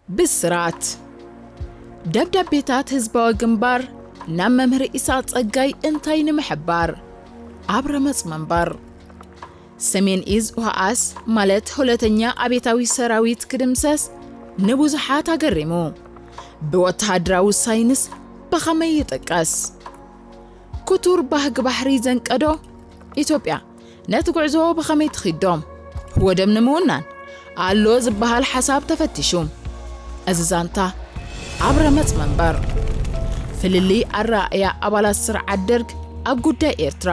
ብስራት ደብዳቤታት ህዝባዊ ግንባር ናብ መምህር ኢሳቕ ጸጋይ እንታይ ንምሕባር? ኣብ ረመጽ መንበር ሰሜን ኢዝ ውሃኣስ ማለት ሁለተኛ ኣቤታዊ ሰራዊት ክድምሰስ ንብዙሓት ኣገሪሙ። ብወተሃደራዊ ሳይንስ ብኸመይ ይጥቀስ? ክቱር ባህጊ ባሕሪ ዘንቀዶ ኢትዮጵያ ነቲ ጉዕዞ ብኸመይ ትኺዶ? ወደብ ንምውናን ኣሎ ዝበሃል ሓሳብ ተፈቲሹ። እዚ ዛንታ ኣብ ረመጽ መንበር። ፍልልይ ኣረኣእያ ኣባላት ስርዓት ደርግ ኣብ ጉዳይ ኤርትራ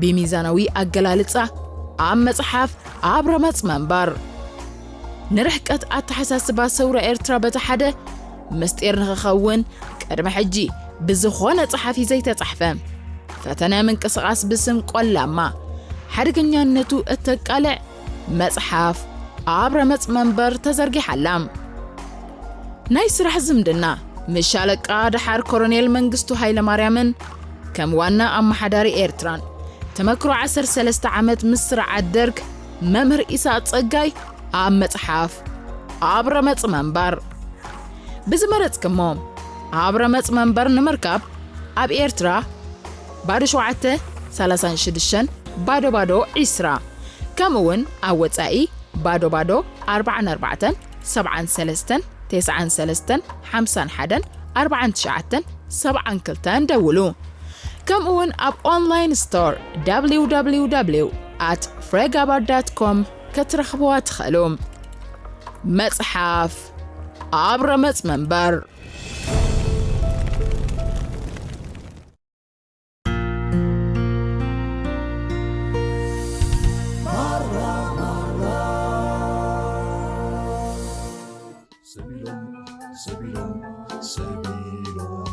ብሚዛናዊ ኣገላልጻ ኣብ መጽሓፍ ኣብ ረመጽ መንበር። ንርሕቀት ኣተሓሳስባ ሰውራ ኤርትራ በቲ ሓደ ምስጢር ንኽኸውን ቅድሚ ሕጂ ብዝኾነ ጸሓፊ ዘይተጻሕፈ ፈተነ ምንቅስቓስ ብስም ቆላማ ሓደገኛነቱ እተቃልዕ መጽሓፍ ኣብ ረመጽ መንበር ተዘርጊሓ ኣላ። ናይ ስራሕ ዝምድና ምስ ሻለቃ ደሓር ኮሎኔል መንግስቱ ሃይለማርያምን ከም ዋና ኣመሓዳሪ ኤርትራን ተመክሮ ዓሰርተ ሰለስተ ዓመት ምስ ስርዓት ደርግ መምህር ኢሳቕ ጸጋይ ኣብ መጽሓፍ ኣብ ረመጽ መንበር ብዝመረጽክሞ ኣብ ረመጽ መንበር ንምርካብ ኣብ ኤርትራ ባዶ ሸውዓተ ሰላሳን ሽዱሽተን ባዶ ባዶ ዒስራ ከምኡ እውን ኣብ ወጻኢ ባዶ ባዶ ኣርባዓን ኣርባዕተን ሰብዓን ሰለስተን ተስዓን ሰለስተን ሓምሳን ሓደን ኣርባዓን ትሽዓተን ሰብዓን ክልተን ደውሉ። ከምኡ እውን ኣብ ኦንላይን ስቶር www ፍሬጋባር ዳት ኮም ክትረኽብዋ ትኽእሉ። መጽሓፍ ኣብ ረመጽ መንበር። ሰቢሎም፣ ሰቢሎም፣ ሰቢሎም፣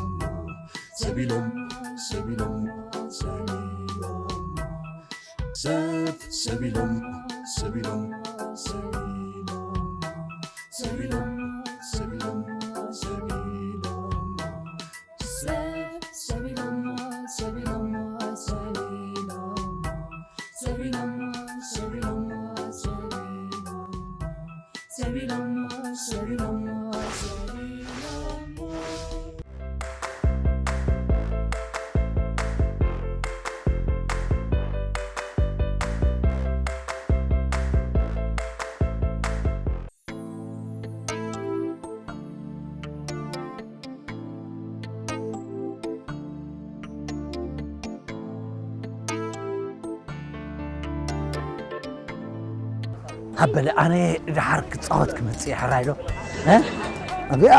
ሰቢሎም፣ ሰቢሎም፣ ሰቢሎም፣ ሰብ፣ ሰቢሎም፣ ሰቢሎም፣ ሰቢሎም፣ ሰቢሎም፣ ሰቢሎም፣ ሰቢሎም፣ ሰብ፣ ሰቢሎም፣ ሰቢሎም፣ ሰቢሎም፣ ሰቢሎም፣ ሰቢሎም፣ ሰቢሎም፣ ሰቢሎም፣ ሰቢሎም፣ ሰቢሎም። ኣበለ ኣነ ደሓር ክጻወት ክመጽእ እየ፣ ሕራይ ዶ? እ? ኣብያ።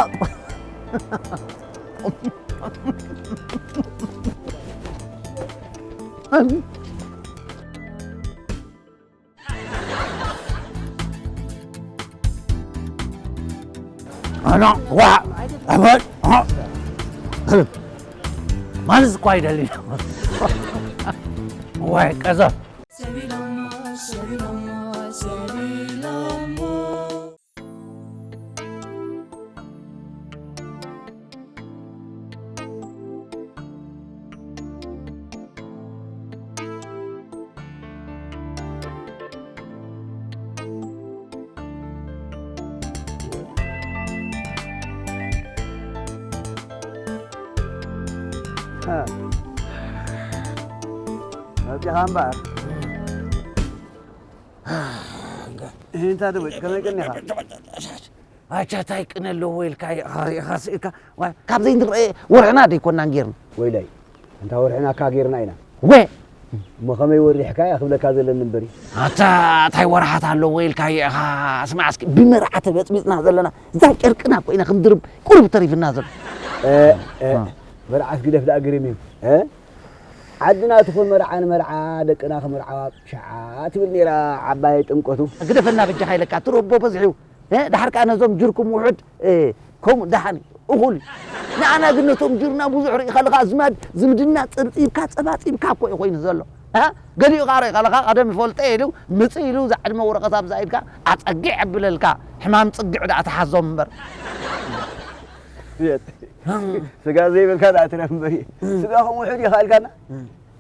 ኣና ዋ ኣበል ማለት እኮ ኣይደሊ ወይ ቀዘፍ። መፂኻ እምበኣር። እንታይ ደወጭ? ከመይ ቀኒኻ? ኣቻ፣ እንታይ ቅነ ኣለዎ ኢልካ ኢኻ ርኢኻ ስኢልካ? ዋይ፣ ካብ ዘይንረኤ ወርሕና ደይኮናን ጌርና። ወይላይ፣ እንታ ወርሕና እካ ጌርና ኢና። ወ! እሞ ከመይ ወሪሕካ እያ ክብለካ ዘለኒ እምበሪ። ኣታ፣ እንታይ ወርሓት ኣለዎ ኢልካ ኢኻ? ስማዕ እስኪ፣ ብመርዓ ተበጽቢጽና ዘለና፣ እዛ ጨርቅና እኮ ኢና ክንድርብ ቁሩብ ተሪፍና ዘሎ። እ፣ እ፣ እ። መርዓስ ግደፍ ደኣ ግርም እዩ። እ? ዓድና ትኹን መርዓ ንመርዓ ደቅና ክምርዓዋ ሸዓ ትብል ነይራ ዓባይ ጥምቀቱ። ግደፈና በጃኻ ኢለካ፣ ትረቦ በዝሑ። እ፣ ደሓር ከኣ ነዞም ጅርኩም ውሑድ፣ እ፣ ከምኡ ደሓን እዩ፣ እኹል እዩ። ንኣና ግን ነቶም ጅርና ብዙሕ ርኢኻ ኣለኻ፣ ኣዝማድ ዝምድና ጸብጺብካ፣ ጸባጺብካ እኮ እዩ ኮይኑ ዘሎ። እ፣ ገሊኡ ከኣ ርኢኻ ኣለኻ፣ ቀደም ይፈልጦ እየ ኢሉ፣ ምጽእ ኢሉ፣ እዛ ዕድመ ወረቐት ኣብዛ ኢድካ፣ ኣጸጊዕ ኣብለልካ፣ ሕማም ጽግዕ ደኣ ተሓዞም እምበር። ስጋ ዘይብልካ ደኣ ትረፍ እምበሪ። ስጋኹም ውሑድ እዩ ካልካና።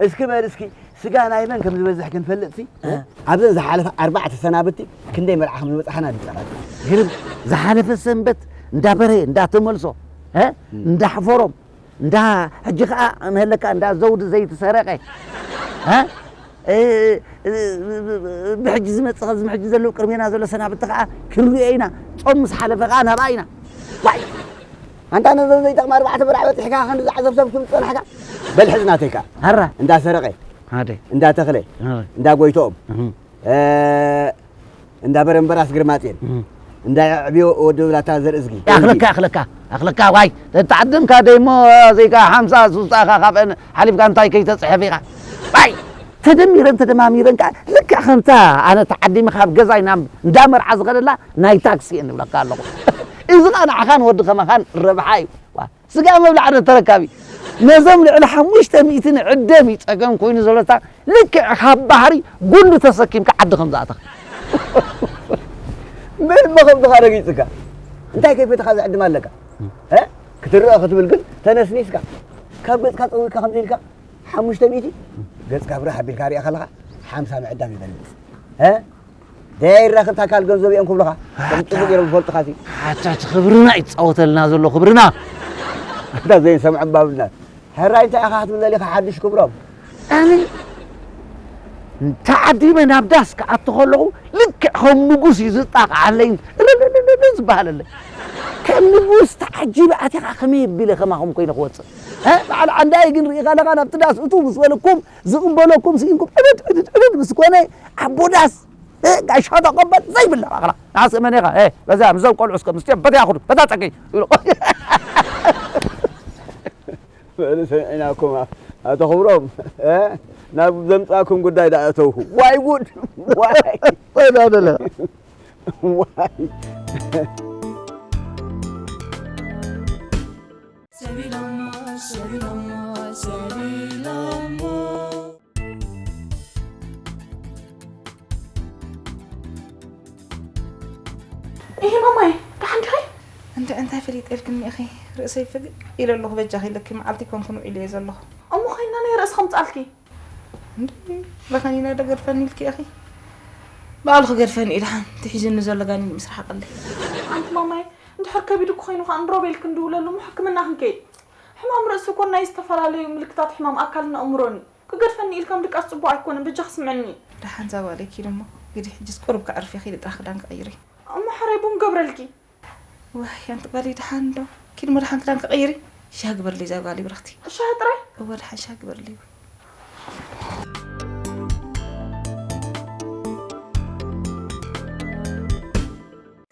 እስኪ በል እስኪ፣ ስጋ ናይ መን ከም ዝበዝሕ ክንፈልጥ ሲ? እ። ኣብዘን ዝሓለፋ ኣርባዕተ ሰናብቲ ክንደይ መርዓ ከም ዝበጻሕና ድጠቓል። ግርም፣ ዝሓለፈ ሰንበት እንዳ በርሀ፣ እንዳ ተመልሶ፣ እ? እም። እንዳ ሕፈሮም፣ እንዳ፣ ሕጂ ኸኣ ንህለካ እንዳ ዘውዲ ዘይተሰረቀ፣ እ? እ፣ እ፣ ብሕጂ ዝመጽእ፣ ከዚ ሕጂ ዘለዉ ቅድሜና ዘሎ ሰናብቲ ኸኣ ክንሪኦ ኢና። ጾም ምስ ሓለፈ ኸኣ ናብኣ ኢና። ዋይ! ኣንታ ነዘን ዘይጠቕማ ኣርባዕተ ብርዒ በጺሕካ ክንዲ ዝዓዘብዘብ ትብል ጸናሕካ? በል ሕዝ ናተይካ። ሃራ። እንዳ ሰረቐ። ሃደ። እንዳ ተኽለ። ሃደ። እንዳ ጎይትኦም። እህ። እ፣ እንዳ በረምበራስ ግርማጼን። እህ። እንዳ ኣዕብዮ ወዲ ብላታ ዘርእዝጊ። ኣኽለካ፣ ኣኽለካ፣ ኣኽለካ፣ ዋይ፣ ተተዓደምካ ደይሞ ዘይካ ሓምሳ ሱሳኻ ካብአን ሓሊፍካ እንታይ ከይተጽሕፍ ኢኻ? ዋይ፣ ተደሚረን ተደማሚረን ከኣ ልክዕ ከምታ ኣነ ተዓዲመ ካብ ገዛይ ናብ እንዳ መርዓ ዝኸደላ ናይ ታክሲ እየ ንብለካ ኣለኹ። እዚ ኸኣ ንዓኻን ወዲ ከማኻን ረብሓ እዩ። ዋ፣ ስጋ መብላዕ ዶ ተረካቢ? ነዞም ልዕሊ ሓሙሽተ ሚእቲ ንዕደም እዩ ጸገም ኮይኑ ዘሎታ፣ ልክዕ ካብ ባሕሪ ጉንዲ ተሰኪምካ ዓዲ ከም ዝኣተኻ። መን እሞ ከምዚ ኻ ረጊጹካ? እንታይ ከይፈትኻ ዝዕድም ኣለካ? እ? ክትረአ ክትብል ግን ተነስኒስካ። ካብ ገጽካ ጸዊርካ ከምዚ ኢልካ ሓሙሽተ ሚእቲ ገጽካ ብርህ ኣቢልካ ሪኣ ከለኻ ሓምሳ ምዕዳም ይበልጽ። እ? ደይ ረኽብታ ካል ገንዘብ እዮም ክብሉኻ። ከም ኣታ፣ ጽቡቕ ገይሮም ዝፈልጡኻ ሲ። ኣታ፣ እቲ ክብርና ይጻወተልና ዘሎ፣ ክብርና። ኣታ ዘይሰምዖም ባብልና። ሕራይ እንታይ ኢኻ ክትብል ደሊኻ ሓድሽ ክብሮም? ኣነ ተዓዲመ ናብ ዳስ ክኣቱ ከለኹ ልክዕ ከም ንጉስ እዩ ዝጣቕዓለይን ርርርርር ዝበሃለለይ። ከም ንጉስ ተዓጂበ ኣቲኻ ከመይ ኣቢለ ከማኹም ኮይነ ክወጽእ? እ? በዓል ዓንዳይ ግን ርኢኻ ኣለኻ ናብቲ ዳስ እቱ ምስ በለኩም ዝቕበለኩም ስኢንኩም ዕብድ ዕብድ ዕብድ ምስ ኮነ ኣቦ ዳስ እ፣ ጋሻ ተቐበል ዘይብላ ባቕላ። ንዓስ መን ኢኻ? እ፣ በዛ ምስዞም ቆልዑ እስከ ምስቲኦም በታ ያኹዱ፣ በታ ጸገይ ይብሎ። በሉ ሰሚዕናኩም፣ ኣቶ ክብሮም፣ እ፣ ናብ ዘምጻኩም ጉዳይ ደኣ እተው። ዋይ ጉድ! ዋይ! ወዳደለ። ዋይ! ሰቢሎሞ፣ ሰቢሎሞ፣ ሰቢሎሞ። እሂ ማማይ፣ ደሓን ዲኺ? እንተ እንታይ ፈሊጠልክኒ ኢኺ? ርእሰይ ፍግእ ኢለ ኣለኹ በጃኺ ኢለኪ መዓልቲ ኮንኩን ውዒለ እየ ዘለኹ። እሞ ኸይና ናይ ርእሲ ከምጽኣልኪ? እንዲ ለኸኒና ዶ ገድፈኒ ኢልኪ ኢኺ? ባዕሉ ክገድፈኒ እዩ ደሓን። እቲ ሒዙኒ ዘሎ ጋኒን ምስ ረሓቐለይ። ኣንቲ ማማይ፣ እንድሕር ከቢድኩ ኮይኑ ኸኣ እንድሮ በልኪ እንድውለሉ እሞ ሕክምና ክንከይድ። ሕማም ርእሲ እኮ ናይ ዝተፈላለዩ ምልክታት ሕማም ኣካልን ኣእምሮን እዩ። ክገድፈኒ ኢልካ ምድቃስ ጽቡቕ ኣይኮነን፣ በጃኺ ስምዕኒ። ደሓን እዛ ጓለይ ኪድ እሞ፣ ግዲ ሕጅስ ቁሩብ ከዕርፍ ኢኺ ኢለ ጥራሕ ክዳን ክቕይር እየ። እሞ ሕራይ ቡን ገብረልኪ። ዋይ፣ ኣንቲ ጓለይ ደሓን ዶ? ኪድ እሞ ደሓን ክዳን ክቕይር እየ። ሻሂ ግበርለይ እዛ ጓለይ ብርኽቲ። ሻሂ ጥራይ? እወ፣ ደሓን ሻሂ ግበርለይ።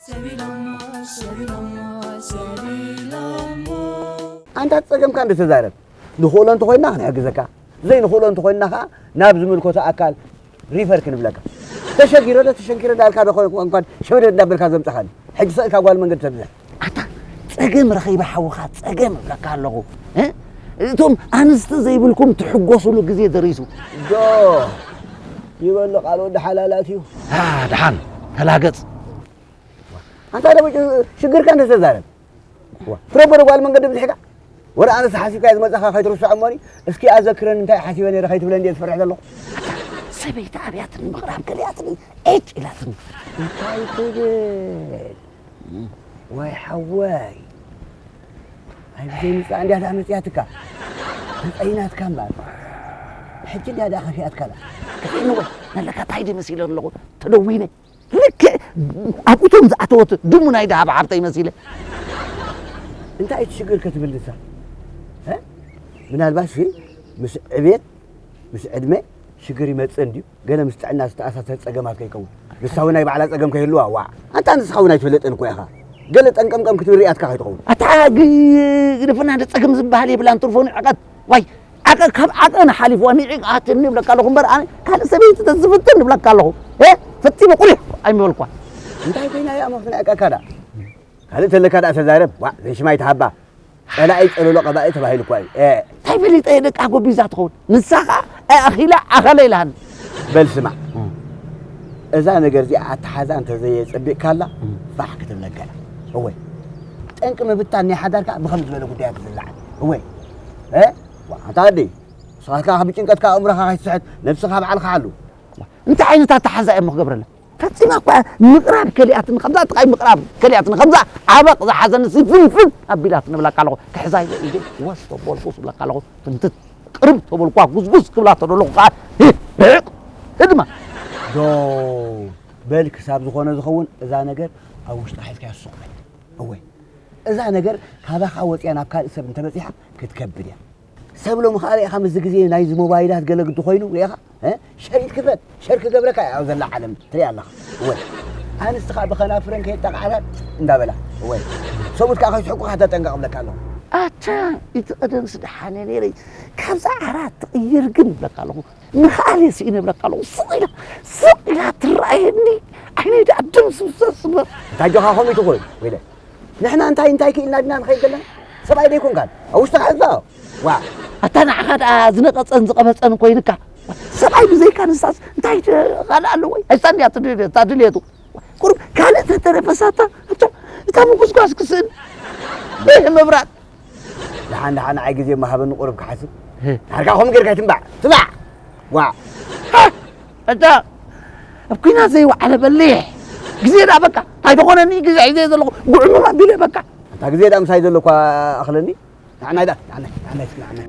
ሰቢሎሞ፣ ሰቢሎሞ፣ ሰቢሎሞ። ኣንታ ጸገምካ እንድትዛረብ፣ ንኽእሎ እንተኾይንና ክንሕግዘካ፣ ዘይንኽእሎ እንተኾይንና ኸኣ ናብ ዝምልከቶ ኣካል ሪፈር ክንብለካ። ተሸጊረ ዶ ተሸንኪረ እንዳልካ ዶ ኾን-፣ እንኳን ሸብደድ እንዳበልካ ዘምጻኻኒ። ሕጂ ሰ እካ ጓል መንገዲ ተብዝሕ። ኣታ ጸገም ረኺበ ሓውኻ ጸገም እብለካ ኣለኹ። እ? እቶም ኣንስቲ ዘይብልኩም ትሕጎሱሉ ግዜ ደሪሱ። ዶ ይበሉ ቃል ወዲ ሓላላት እዩ። ኣ፣ ደሓን ተላገጽ። ኣንታ ደሞ ጭ-፣ ሽግርካ እንተ ተዛረብ። ዋ፣ ፍረ በሎ ጓል መንገዲ ብዝሕካ። ወረ ኣነስ ሓሲብካዮ ዝመጻኻ ከይትርስዖ እሞኒ፣ እስኪ ኣዘክረኒ እንታይ ሓሲበ ነይረ ከይትብለኒ እየ ዝፈርሕ ዘለኹ። ኣታ ሰበይቲ ኣብያትኒ ምቕራብ ከሊኣትኒ፣ ኤጭ ኢላትኒ። እንታይ ትብል? ወይ ሓወይ። ኣይ ብዘይ ምጻእ እንድያ ደኣ መጺኣትካ። ተጸይናትካ እምበር። ሕጂ እንድያ ደኣ ከፊኣትካ ደኣ። ከፊእኒ ወይ? ነለካ ታይ ድየ መሲለ ኣለኹ? ተደዊነ። ልክዕ ኣብ እቶም ዝኣተወት ድሙ ናይ ደሃብ ሓብተይ መሲለ። እንታይ እዩ እቲ ሽግር ክትብል ንሳ? እ? ምናልባት ሲ ምስ ዕቤት፣ ምስ ዕድመ ሽግር ይመጽእ እንድዩ። ገለ ምስ ጥዕና ዝተኣሳሰር ጸገማት ከይከውን። ንሳ እውን ናይ ባዕላ ጸገም ከይህልዋ፣ ዋዕ። ኣንታ ንስኻ እውን ኣይትፈልጥን እኮ ኢኻ። ገለ ጠንቀምቀም ክትብል ሪኣትካ ከይትኸውን። ኣታ ግ-፣ ግደፈና፣ እንደ ጸገም ዝበሃል የብላን፣ ትርፎ ንዕቀት። ዋይ፣ ዓቐ-፣ ካብ ዓቐን ሓሊፍዋ ንዒቕ ኣትኒ እብለካ ኣለኹ እምበር፣ ኣነ ካልእ ሰበይቲ ተዝፍትን እብለካ ኣለኹ። እ? ፈጺመ ቁሊሕ ኣይምበልኳ። እንታይ ኮይና እያ እሞ ክትንዕቀካ ደኣ? ካልእ ተለካ ደኣ ተዛረብ። ዋዕ፣ ዘይሽማይ ተሃባ። ጸላኢ ጸለሎ ቀባኢ ተባሂሉ እኳ እዩ። እ። እንታይ ፈሊጠ እየ ደቃ ጎቢዛ ትኸውን? ንሳ ኸኣ ኣኺላ ኣኸለ ኢላሃኒ። በል ስማዕ። እም። እዛ ነገር እዚኣ ኣተሓዛ እንተ ዘየጸቢቕካላ፣ እም። ፋሕ ክትብለካ እያ። እወ። ጠንቂ ምብታን ናይ ሓዳር ከኣ ብኸም ዝበለ ጉዳያት ዝለዓል። እወ። እ? ዋ፣ ኣንታ ኣደይ፣ ንስኻ ከኣ ብጭንቀትካ ኣእምሮኻ ከይትስሕት፣ ነብስኻ ባዕልኻ ሓሉ። እንታይ ዓይነት ኣተሓዛ እየ እሞ ክገብረላ? ፈጺማ እኳ ምቕራብ ከሊኣትኒ፣ ከምዛ ጥቓይ ምቕራብ ከሊኣትኒ፣ ከምዛ ዓበቕ ዝሓዘኒ ሲ ፍንፍን ኣቢላት ንብለካ ኣለኹ። ክሕዛ ኢለ ኢደ ወስ ተበልኩ ዝብለካ ኣለኹ። ፍንትት ቅርብ ተበልኳ፣ ጉዝጉዝ ክብላ ተደለኹ ከዓ ርሕቕ ህድማ። ዶ በል ክሳብ ዝኾነ ዝኸውን እዛ ነገር ኣብ ውሽጢ ሓዝካያ ሱቕ በል። እወ፣ እዛ ነገር ካባኻ ወፂኣ ናብ ካልእ ሰብ እንተበፂሓ ክትከብድ እያ። ሰብ ሎሚ ከኣ ርኢኻ ምስዚ ግዜ ናይዚ ሞባይላት ገለ ግዲ ኮይኑ ርኢኻ፣ እ? ሸር ኢድ ክፈት፣ ሸር ክገብረካ እያ ኣብ ዘላ ዓለም ትርኢ ኣለኻ። እወ። ኣንስቲ ከኣ ብኸናፍረን ከየጣቕዓላ እንዳበላ። እወ። ሰብኡት ከኣ ከይስሕቁኻ ተጠንቀቕ እብለካ ኣለኹ። ኣታ፣ እቲ ቀደምስ ደሓነ ነይረ። ካብዛ ዓራት ትቕይር ግን እብለካ ኣለኹ። ምኽኣል እየ ስኢነ እብለካ ኣለኹ። ስቕ ኢላ፣ ስቕ ኢላ ትረኣየኒ። ዓይነይ ደኣ ደም ስብሰብ ስበር። እንታይ ጆኻ ከምኡ ትኾን? ወይለ። ንሕና እንታይ እንታይ ክኢልና ድና ንኸይድ ዘለና? ሰብኣይ ደይኮንካን? ኣብ ውሽጥኻ ሕዝባ። ዋ። ኣታ ንዓኻ ደኣ ዝነቐጸን ዝቐበጸን ኮይንካ። ሰብኣይ ብዘይካ ንሳስ እንታይ ደ-፣ ካልእ ኣለዎ? ኣይሳን እያ ትድልዮ፣ እታ ድልየቱ። ቁሩብ ካልእ ተተረፈሳታ፣ እታ፣ እታ ምጉስጓስ ክስእን። ይህ መብራት። ደሓን ደሓን ንዓይ ግዜ መሃበኒ ቁሩብ ክሓስብ። ህ። ዳርጋ ከምኡ ጌርካ ኣይትንባዕ። ትባዕ። ዋ። ሃ! ኣታ ኣብ ኲናት ዘይወዓለ በሊሕ። ግዜ ደኣ በቃ። እንታይ ተኾነኒ ግዜ ሒዘ ዘለኹ። ጉዕምም ኣቢለ በቃ። ኣታ ግዜ ደኣ ምሳይ ዘሎ እኳ ኣኽለኒ። ንዓናይ ደኣ፣ ንዓናይ፣ ንዓናይ እስኪ ንዓናይ።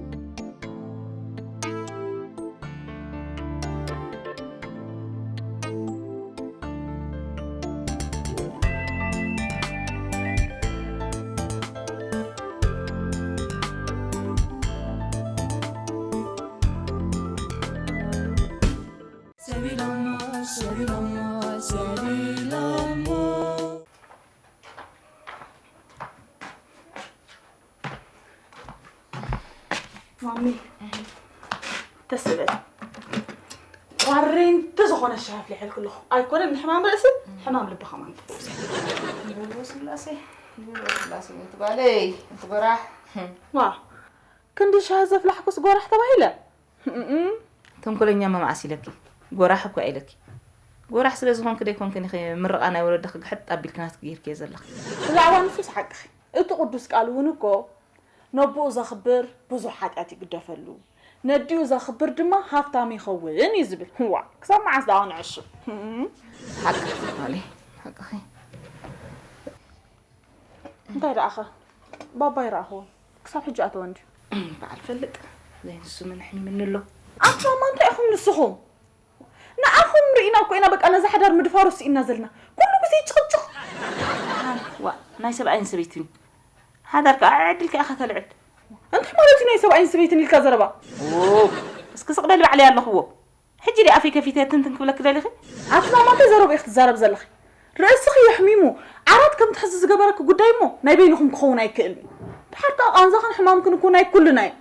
ሰቢሎሞ፣ ሰቢሎሞ፣ ሰቢሎሞ። ማሚ፣ ተስበል። ቋሬንቲ ዝኾነ ሻሂ ኣፍሊሐልኪ ኣለኹ። ኣይኮነን ንሕማም ርእሲ፣ ሕማም ልቢ ከማን ትፈውስ። ንበልዎ ስላሴ፣ ንበልዎ ስላሴ፣ እንቲ ጓለይ፣ እንቲ ጎራሕ። ዋ፣ ክንዲ ሻሂ ዘፍላሕኩስ ጎራሕ ተባሂለ። እም። ተንኮለኛ መማዓስ ኢለኪ። ጎራሕ እኮ ኢለኪ። ጎራሕ ስለ ዝኾንኪ ደይኮንክን ኢኺ ምርቓ ናይ ወለድኺ ግሕጥ ኣቢልኪ ናትኪ ጌርክዮ ዘለኺ። ብዛዕባ ንሱስ ሓቅኺ። እቲ ቅዱስ ቃል እውን እኮ ነቦኡ ዘኽብር ብዙሕ ሓጢኣት ይግደፈሉ፣ ነዲኡ ዘኽብር ድማ ሃብታም ይኸውን እዩ ዝብል። ዋ፣ ክሳብ መዓስ ደኣ ክንዕሹ? እም። ሓቅኺ ትማሊ፣ ሓቅኺ። እንታይ ደኣኸ? ባባ ይረኣኽዎ። ክሳብ ሕጂ ኣተወ እንድዩ። በዓል ፈልጥ። ዘይንሱ ምን ኣሕሚምኒ ኣሎ። ኣንታ ማማ እንታይ ኢኹም ንስኹም? ንኣኹም ርኢና እኮ ኢና በቃ ነዛ ሓዳር ምድፋሩ ስኢና ዘለና። ኩሉ ግዜ ጭቕጭቕ። ዋ፣ ናይ ሰብኣይን ሰበይትን እዩ። ሓዳር ከኣ ዕድል ከኣ ከተልዕል። እንታይ ማለት እዩ ናይ ሰብኣይን ሰበይትን ኢልካ ዘረባ? ኦ፣ እስኪ ስቕ በሊ ባዕለይ ኣለኽዎ። ሕጂ ድኣ ኣፈይ ከፊተ ትንትን ክብለኪ ደሊኺ? ኣቲ ማማ እንታይ ዘረባ ኢኺ ትዛረቢ ዘለኺ? ርእስኺ የሕሚሙ። ዓራት ከም ትሕዚ ዝገበረኪ ጉዳይ እሞ ናይ በይንኹም ክኸውን ኣይክእልን እዩ። ድሓር ከኣ ቃንዛኽን ሕማምክን እኮ ናይ ኩልና እዩ።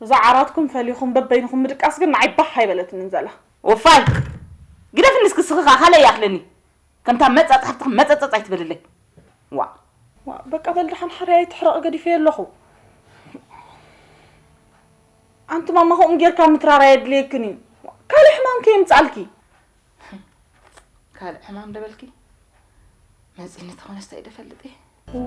እዛ ዓራትኩም ፈሊኹም በበይንኹም ምድቃስ ግን ንዓይ ባህ ኣይበለትንን ዘላ። ወፋይ! ግደፍኒ እስኪ ስኺ ከኣ ካልእ ይኣኽለኒ። ከምታ መጻጽ ሓፍትኺ መጸጸጽ ኣይትበልለይ። ዋእ። ዋእ፣ በቃ በል ደሓን ሓራይ ኣይትሕረቒ ገዲፈዮ ኣለኹ። ኣንቲ ማማ ከምኡ ጌርካ ምትራር ኣየድልየክን እዩ። ካልእ ሕማም ከየምጽኣልኪ። ካልእ ሕማም ደበልኪ? መጺኒ ተኾነስ እንታይ ደፈልጥ እየ? ዎ።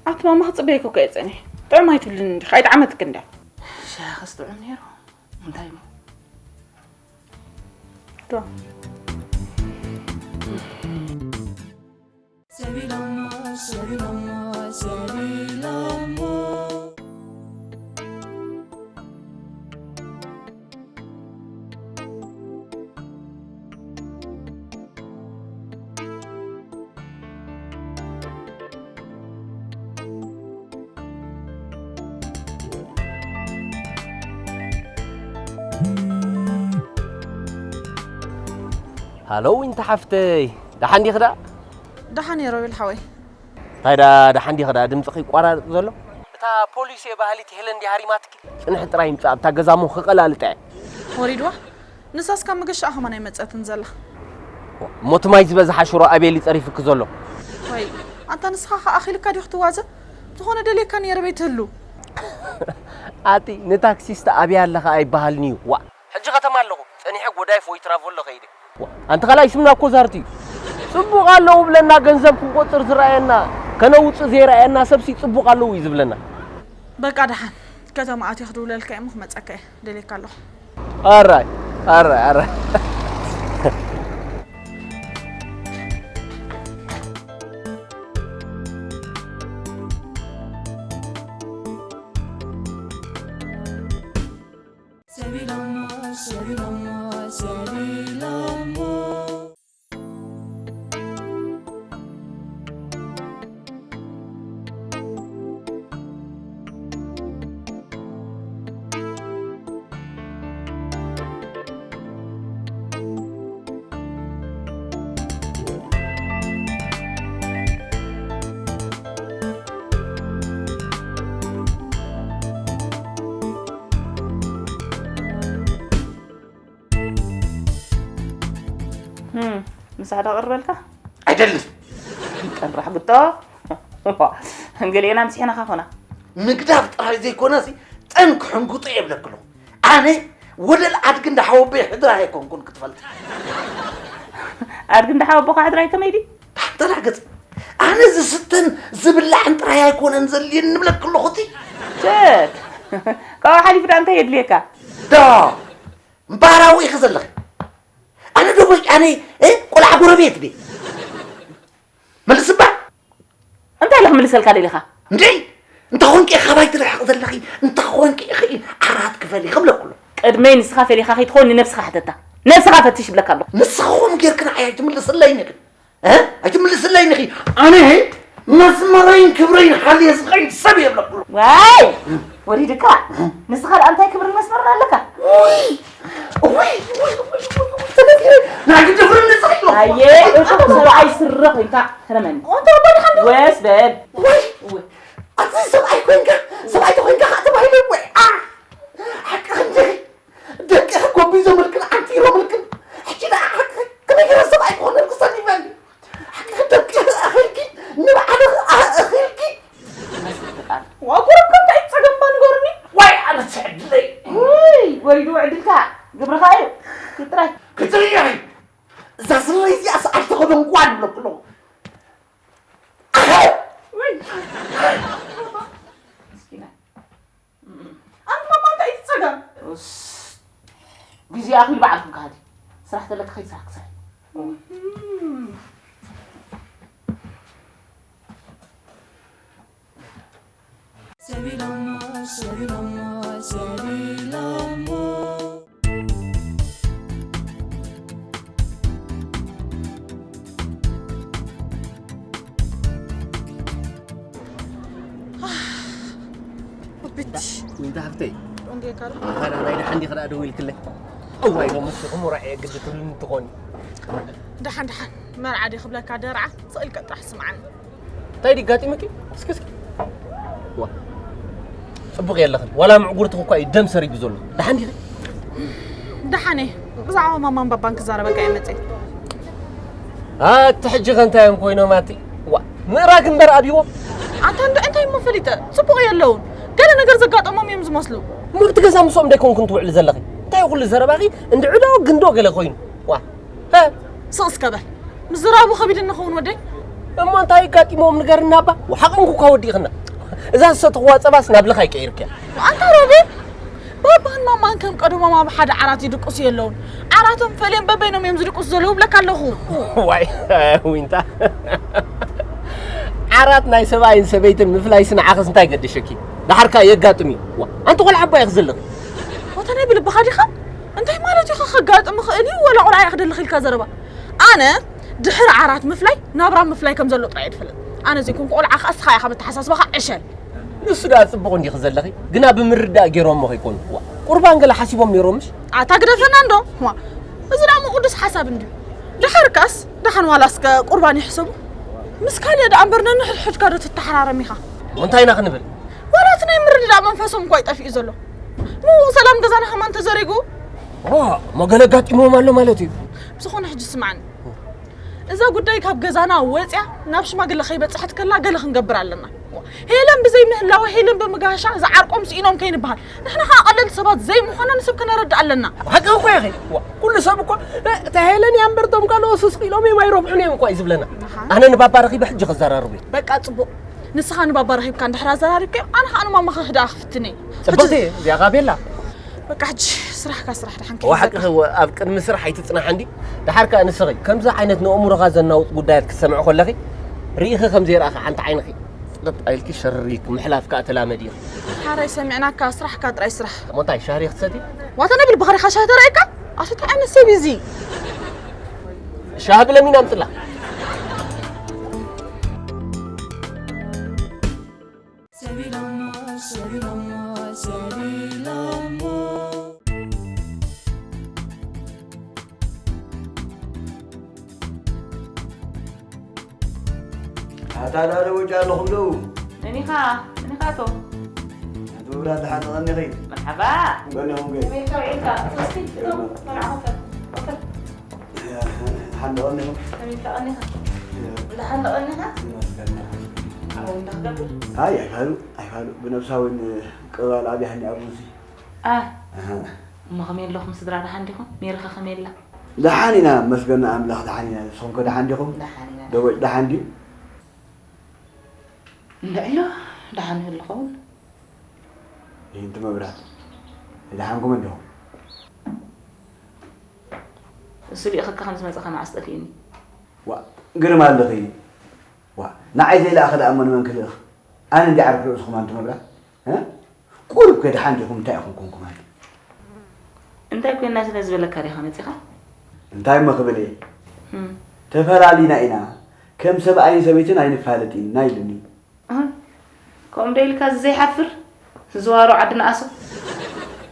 ኣቲ ማማ ክጽበየኪ እኮ እየ ጸኒሐ። ጥዑም ኣይትብልኒ እንዲኺ፣ ኣይጠዓመትክን ድያ? ሻሂ ክስ ጥዑም ነይሩ። እንታይ እሞ? ዶ። ሰቢሎሞ፣ ሰቢሎሞ፣ ሰቢሎሞ። ሃሎ ዊንታ ሓፍተይ፣ ደሓን ዲኺ ደኣ? ደሓን እየ ሮቤል ሓወይ። እንታይ ደኣ ደሓን ዲኺ ደኣ? ድምፅኺ ይቋራረፅ ዘሎ። እታ ፖሊስ እየ በሃሊት ሄለን ድያ ሃሪማትኪ? ፅንሒ ጥራይ ይምፃእ ኣብታ ገዛ እሞ ክቐላልጣ እየ። ወሪድዋ? ንሳስ ካብ መገሻኣ ከማን ኣይመፀትን ዘላ። እሞ እቲ ማይ ዝበዝሓ ሽሮ ኣበይ እዩ ፀሪፍኪ ዘሎ? ወይ ኣንታ ንስኻ ኸኣ ኣኺልካ ዲኹ ትዋዘ? ዝኾነ ደልየካ ነይረ በይ ትህሉ። ኣቲ ንታክሲስታ ኣብያ ኣለኻ ኣይበሃልን እዩ። ዋእ። ሕጂ ከተማ ኣለኹ። ጸኒሐ ወዳይ ፎይ ትራቮሎ ከይደ። ኣንቲ ካልኣይ ስምና እኮ ዛርቲ እዩ። ጽቡቕ ኣለዉ ብለና፣ ገንዘብ ክንቆጽር ዝረኣየና፣ ከነውጽእ ዘይረኣየና ሰብሲ ጽቡቕ ኣለዉ እዩ ዝብለና። በቃ ደሓን፣ ከተማ ኣትየ ክድውለልካ እየ፣ እሞ ክመጸካ እየ፣ ደልየካ ኣለኹ። ኣራይ፣ ኣራይ፣ ኣራይ። ሰቢሎሞ፣ ሰቢሎሞ፣ ሰቢሎሞ። እም፣ ምሳሕ ዶ ቀርበልካ? ኣይደልን። ቀንራሕ ግቶ። ገሊኤና ምሲሕናኻ ኮና። ምግዳፍ ጥራይ ዘይኮነሲ፣ ጠን ክሕንጉጦ የብለክሎ። ኣነ ወደል ኣድጊ እንዳሓወቦ ሕድራ ኣይኮንኩን ክትፈልጥ። ኣድጊ እንዳሓወቦ ከ ሕድራይ ከመይ ድዩ? ተላገጽ። ኣነ ዝስተን ዝብላዕን ጥራይ ኣይኮነን ዘልየን ንብለክ ኣለኹ እቲ። ሸት። ካብኡ ሓሊፉ ደኣ እንታይ የድልየካ? ዶ እምበኣር ኣብኡ ኢኺ ዘለኺ። ኣነ ዶ ጎጭ ኣነ፣ እ፣ ቆልዓ ጎረቤት ድየ? መልስ እባ። እንታይ ኢለ ክምልሰልካ ደሊኻ? እንዴ? እንተ ኾንኪ ኢኺ ካባይ ትርሕቕ ዘለኺ፣ እንተ ኾንኪ ኢኺ ዓራት ክፈሊ ክብለኩ ኣሎ። ቅድመይ ንስኻ ፈሊኻ ከይትኾን ንነብስኻ ሕተታ። ነብስኻ ፈትሽ ይብለካ ኣለኹ። ንስኺ ከምኡ ጌርኪ ንዓይ ኣይትምልስለይን ኢኺ። እ? ኣይትምልስለይን ኢኺ። ኣነ መስመረይን ክብረይን ሓልየ ዝኸይድ ሰብ እየ ብለኩ። ዋይ! ወሪድካ? ንስኻ ደኣ እንታይ ክብርን መስመርን ኣለካ? ውይ! ውይ! ውይ! ውይ! ውይ! ተደፊረ! ናይ ግደፍርኒ ጽሒሎ! ኣየ፣ እቶም ሰብኣይ ስረ ኮይንካ ሕረመኒ። ወስ በል። ወይ! ኣቲ ሰብኣይ ኮይንካ፣ ሰብኣይ ተኮይንካ ከዓ ተባሂሉ ወይ! ኣ! ሓቂ ክንዲ ደቂ ጎቢዞምልክን ዓንቲሮምልክን። ሕጂ ደኣ ሓቂ ከመይ ገይረ ሰብኣይ ክኾነልኩ ሰኒፈኒ? ሓቂ ደቂ ኣኺልኪ፣ ንባዕልኺ ኣእኺልኪ። ዋው፣ ቁሩብ ከ እንታይ ጸገምባ ንገሩኒ? ዋይ፣ ኣነ ስዕድለይ። ውይ፣ ወሪዱ ዕድልካ፣ ግብርኻ እዩ። ኪድ ጥራይ። ክትርእያ እዩ። እዛ ስረይ እዚኣ ሰዓል ተኸደንኩዋ ንብለኩ ኣለኹ። ኣኸ! ውይ። ምስኪና። ኣንቲ ማማ እንታይ እዩ እቲ ጸገም? እስ፣ ግዜ ኣኺሉ ባዕልኩም ከሃዲ። ስራሕ ተለካ ከይድ ስራሕ ክሰርሕ። ሰቢሎሞ፣ ሰቢሎሞ፣ ሰቢሎሞ። ቢት። ዊንታ ሓፍተይ። ዶንጌ ካሉ። ኣታ ናይ ደሓን ዲኺ ደኣ ደዊልክለይ? እዋይ፣ ሎምስ ኹምራ እየ ግዲ ትብልኒ ትኾኒ። ደሓን፣ ደሓን። መርዓ ድየ ክብለካ ደርዓ፣ ስቕ ኢልካ ጥራሕ ስምዓኒ። እንታይ ድዩ ኣጋጢሙኪ? እስኪ፣ እስኪ። ዋ። ጽቡቕ የለኽን። ዋላ ምዕጉርትኺ እኳ እዩ ደም ሰሪጉ ዘሎ። ደሓን ዲኺ? ደሓን እየ። ብዛዕባ ማማን ባባን ክዛረበካ እየ መጽየ። ኣቲ ሕጂ ከ እንታይ እዮም ኮይኖም ኣቲ? ዋ፣ ምእራግ እምበር ኣብይዎም። ኣንታ እንዶ እንታይ እሞ ፈሊጠ? ጽቡቕ የለውን። ገለ ነገር ዘጋጠሞም እዮም ዝመስሉ። እሞ ኣብቲ ገዛ ምስኦም ዶ ኣይኮንክን ትውዕሊ ዘለኺ? እንታይ እዩ ኩሉ ዘረባኺ? እንዲ ዕዶ ግንዶ ገለ ኮይኑ። ዋ። ሀ? ስቕ እስከ በል። ምዝራቡ ከቢድ እንኸውን ወደይ። እሞ እንታይ ኣጋጢሞም ንገርና እባ? ሓቕንኩ እኳ ወዲእኽና። እዛ ዝሰተኽዋ ጸባስ ናብ ልኻይ ቀይርክያ። ኣንታ ሮቤል፣ ባባን ማማን ከም ቀደሞም ኣብ ሓደ ዓራት ይድቅሱ የለውን። ዓራቶም ፈልዮም በበይኖም እዮም ዝድቅሱ ዘለዉ እብለካ ኣለኹ። ዋይ፣ ዊንታ። ዓራት ናይ ሰብኣይን ሰበይትን ምፍላይስ ንዓኽስ እንታይ ገደሸኪ? ደሓርካ የጋጥም እዩ። ዋ፣ ኣንቲ ቆልዓ እባ ኢኺ ዘለኺ። ዋታ ናይ ብልብኻ ዲኻ? እንታይ ማለት እዩ ከጋጥም ይኽእል እዩ? ወላ ቆልዓ እየ ክደልኽ ኢልካ ዘረባ? ኣነ ድሕሪ ዓራት ምፍላይ ናብራ ምፍላይ ከም ዘሎ ጥራይ እየ ዝፈልጥ። ኣነ ዘይኮንኩ ቆልዓ ኸኣ እስኻ ኢኻ በተሓሳስባኻ ዕሸል። ንሱ ደኣ ጽቡቕ እንዲኺ ዘለኺ፣ ግና ብምርዳእ ገይሮሞ ከይኮኑ። ዋ፣ ቁርባን ገለ ሓሲቦም ነይሮምሽ? ኣታ ግደፈና እንዶ። ዋ፣ እዚ ደኣ እሞ ቅዱስ ሓሳብ እንድዩ። ደሓርካስ፣ ደሓን ዋላ እስከ ቁርባን ይሕሰቡ። ምስ ካልእ ደኣ እምበር ነንሕድሕድካ ዶ ትተሓራረም ኢኻ? እሞ እንታይ ኢና ክንብል? ዋላ እቲ ናይ ምርድዳእ መንፈሶም እኳ እዩ ጠፊኡ ዘሎ። ምዉቕ ሰላም ገዛና ከማን ተዘሪጉ። ኦ፣ እሞ ገለ ኣጋጢምዎም ኣሎ ማለት እዩ። ብዝኾነ ሕጂ ስምዓኒ። እዛ ጉዳይ ካብ ገዛና ወጽያ ናብ ሽማግለ ከይበጽሐት ከላ ገለ ክንገብር ኣለና። ሄለን ብዘይ ምህላወ ሄለን ብምጋሻ ዝዓርቆም ስኢኖም ከይንበሃል፣ ንሕና ከዓ ቀለልቲ ሰባት ዘይምዃና ንሰብ ከነረድእ ኣለና። ሓቂ እኮ ኢኺ። ዋ፣ ኩሉ ሰብ እኮ፣ እ፣ እታ ሄለን እያ እምበር እቶም ካልኦት ስቕ ኢሎም እዮም ኣይረብሑን እዮም እኮ እዩ ዝብለና። ኣነ ንባባ ረኺበ ሕጂ ከዘራርቡ እዩ። በቃ ጽቡቕ። ንስኻ ንባባ ረኺብካ እንድሕር ኣዘራሪብካዮ፣ ኣነ ከዓ ንማማ ክኽድኣ ክፍትን እየ። ጽብቕቲ እዚኣ ጋቤላ። በቃ ሕጂ ስራሕካ ስራሕ ደሓን ዋ፣ ሓቂ ከይበቃ። እወ፣ ኣብ ቅድሚ ስራሕ ኣይትጽናሕ እንዲ። ደሓር ከኣ ንስኺ ከምዚ ዓይነት ንእምሮኻ ዘናውጽ ጉዳያት ክትሰምዒ ከለኺ፣ ርኢኺ ከም ዘይረኣኺ ሓንቲ ዓይንኺ ጽቕጥ ኣኢልኪ ሸሪክ ምሕላፍ ከኣ ተላመዲ ኢኺ። ሓራይ ሰሚዕናካ፣ ስራሕካ ጥራይ ስራሕ። እሞ እንታይ ሻሂ ክትሰቲ? ዋታ ነብል ባህሪኻ ሻሂ ተራእየካ? ኣሰቲ ዓይነት ሰብ እዩ እዚ። ሻሂ ብለሚን ኣምጽላ። ሰቢሎሞ፣ ሰቢሎሞ፣ ሰቢሎሞ። ኣታ ዳለ ወጫ ኣለኹም ዶ? መኒኻ? መኒኻ ኣቶ? ኣቶ ብራ፣ ደሓን ተቐኒኺ? መርሓባ። በል፣ ሆም ገይ። ከመይ፣ ከመይ ኢልካ? ሶስቲ፣ እቶም፣ መርሓባ። ደሓን ዶ ቀኒኹም? ከመይ ተቐኒኻ? ደሓን ዶ ቀኒኻ? ይመስገን። ኣብኡ እንታይ ክገብር? ኣይ፣ ኣይፋሉ፣ ኣይፋሉ። ብነብሳ እውን ቅባል ኣብያህኒ ኣብኡ እዚ። ኣህ። ኣሃ። እሞ ከመይ ኣለኹም ስድራ፣ ደሓን ዲኹም? ሜሪኸ ከመይ ኣላ? ደሓን ኢና፣ መስገን ኣምላኽ ደሓን ኢና። ንስኹም ከ ደሓን ዲኹም? ደሓን ኢና። ደቦጭ ደሓን ድዩ? እንድዕሎ ደሓን ይህሉ ኸውን። ይህንቲ መብራት፣ ደሓንኩም እንዲኹም? እሱ ልኢኸካ ከም ዝመጸኻ መዓስ ጠፊእኒ? ዋ፣ ግርም ኣለኺ። ዋ፣ ንዓይ ዘይለኣኸ ደኣ እሞ ንመን ክልእኽ? ኣነ እንዲ ዓርኩ ርእስኹም ኣንቲ መብራት? እ? ቁሩብ ከ ደሓን ዲኹም? እንታይ ኢኹም ኮንኩም ኣንቲ? እንታይ ኮይና ስለ ዝበለካ ዲኻ መጺኻ? እንታይ እሞ ክብል እየ? እም። ተፈላሊና ኢና። ከም ሰብኣይን ሰበይትን ኣይንፋለጥን ኢና ኢሉኒ። ኣህ፣ ከምኡ ዶ ኢልካ እዚ ዘይሓፍር ዝዋሮ ዓዲ ንኣሶ?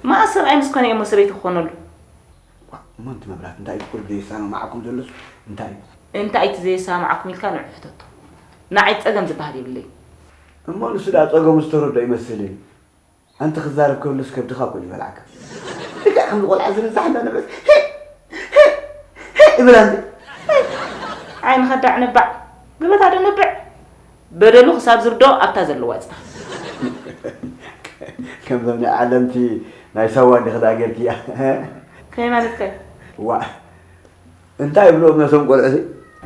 መኣስ ሰብኣይ ምስ ኮነ እየ እሞ ሰበይቲ ክኾነሉ? ዋ፣ እሞ እንቲ መብራት እንታይ እዩ ቁሩብ ዘይሰማማዓኩም ዘሎስ እንታይ እዩ? እንታይ እቲ ዘይሰማማዓኩም ኢልካ ንዑ ሕተቶ። ንዓይ ጸገም ዝበሃል የብለይን። እሞ ንሱ ደኣ ጸገሙ ዝተረድኦ ይመስል። ኣንቲ ክዛረብ ከብልስ ከብድኻ እኮ እዩ ዝበልዓካ። ልክዕ ከምዚ ቆልዓ ዝርዛሕ እንዳነበስ፣ ሄ፣ ሄ፣ ሄ ይብል ኣንቲ። ዓይንኻ ዳዕ ነባዕ፣ ገበታ ዶ ነብዕ። በደሉ ክሳብ ዝርድኦ ኣብታ ዘለዋ ይጽናሕ። ከምዞም ናይ ዓለምቲ ናይ ሳዋ እንዲኺ ደኣ ጌርክያ። ከመይ ማለትካ እዩ? ዋእ፣ እንታይ ይብልዎም ነቶም ቆልዑ እዚ?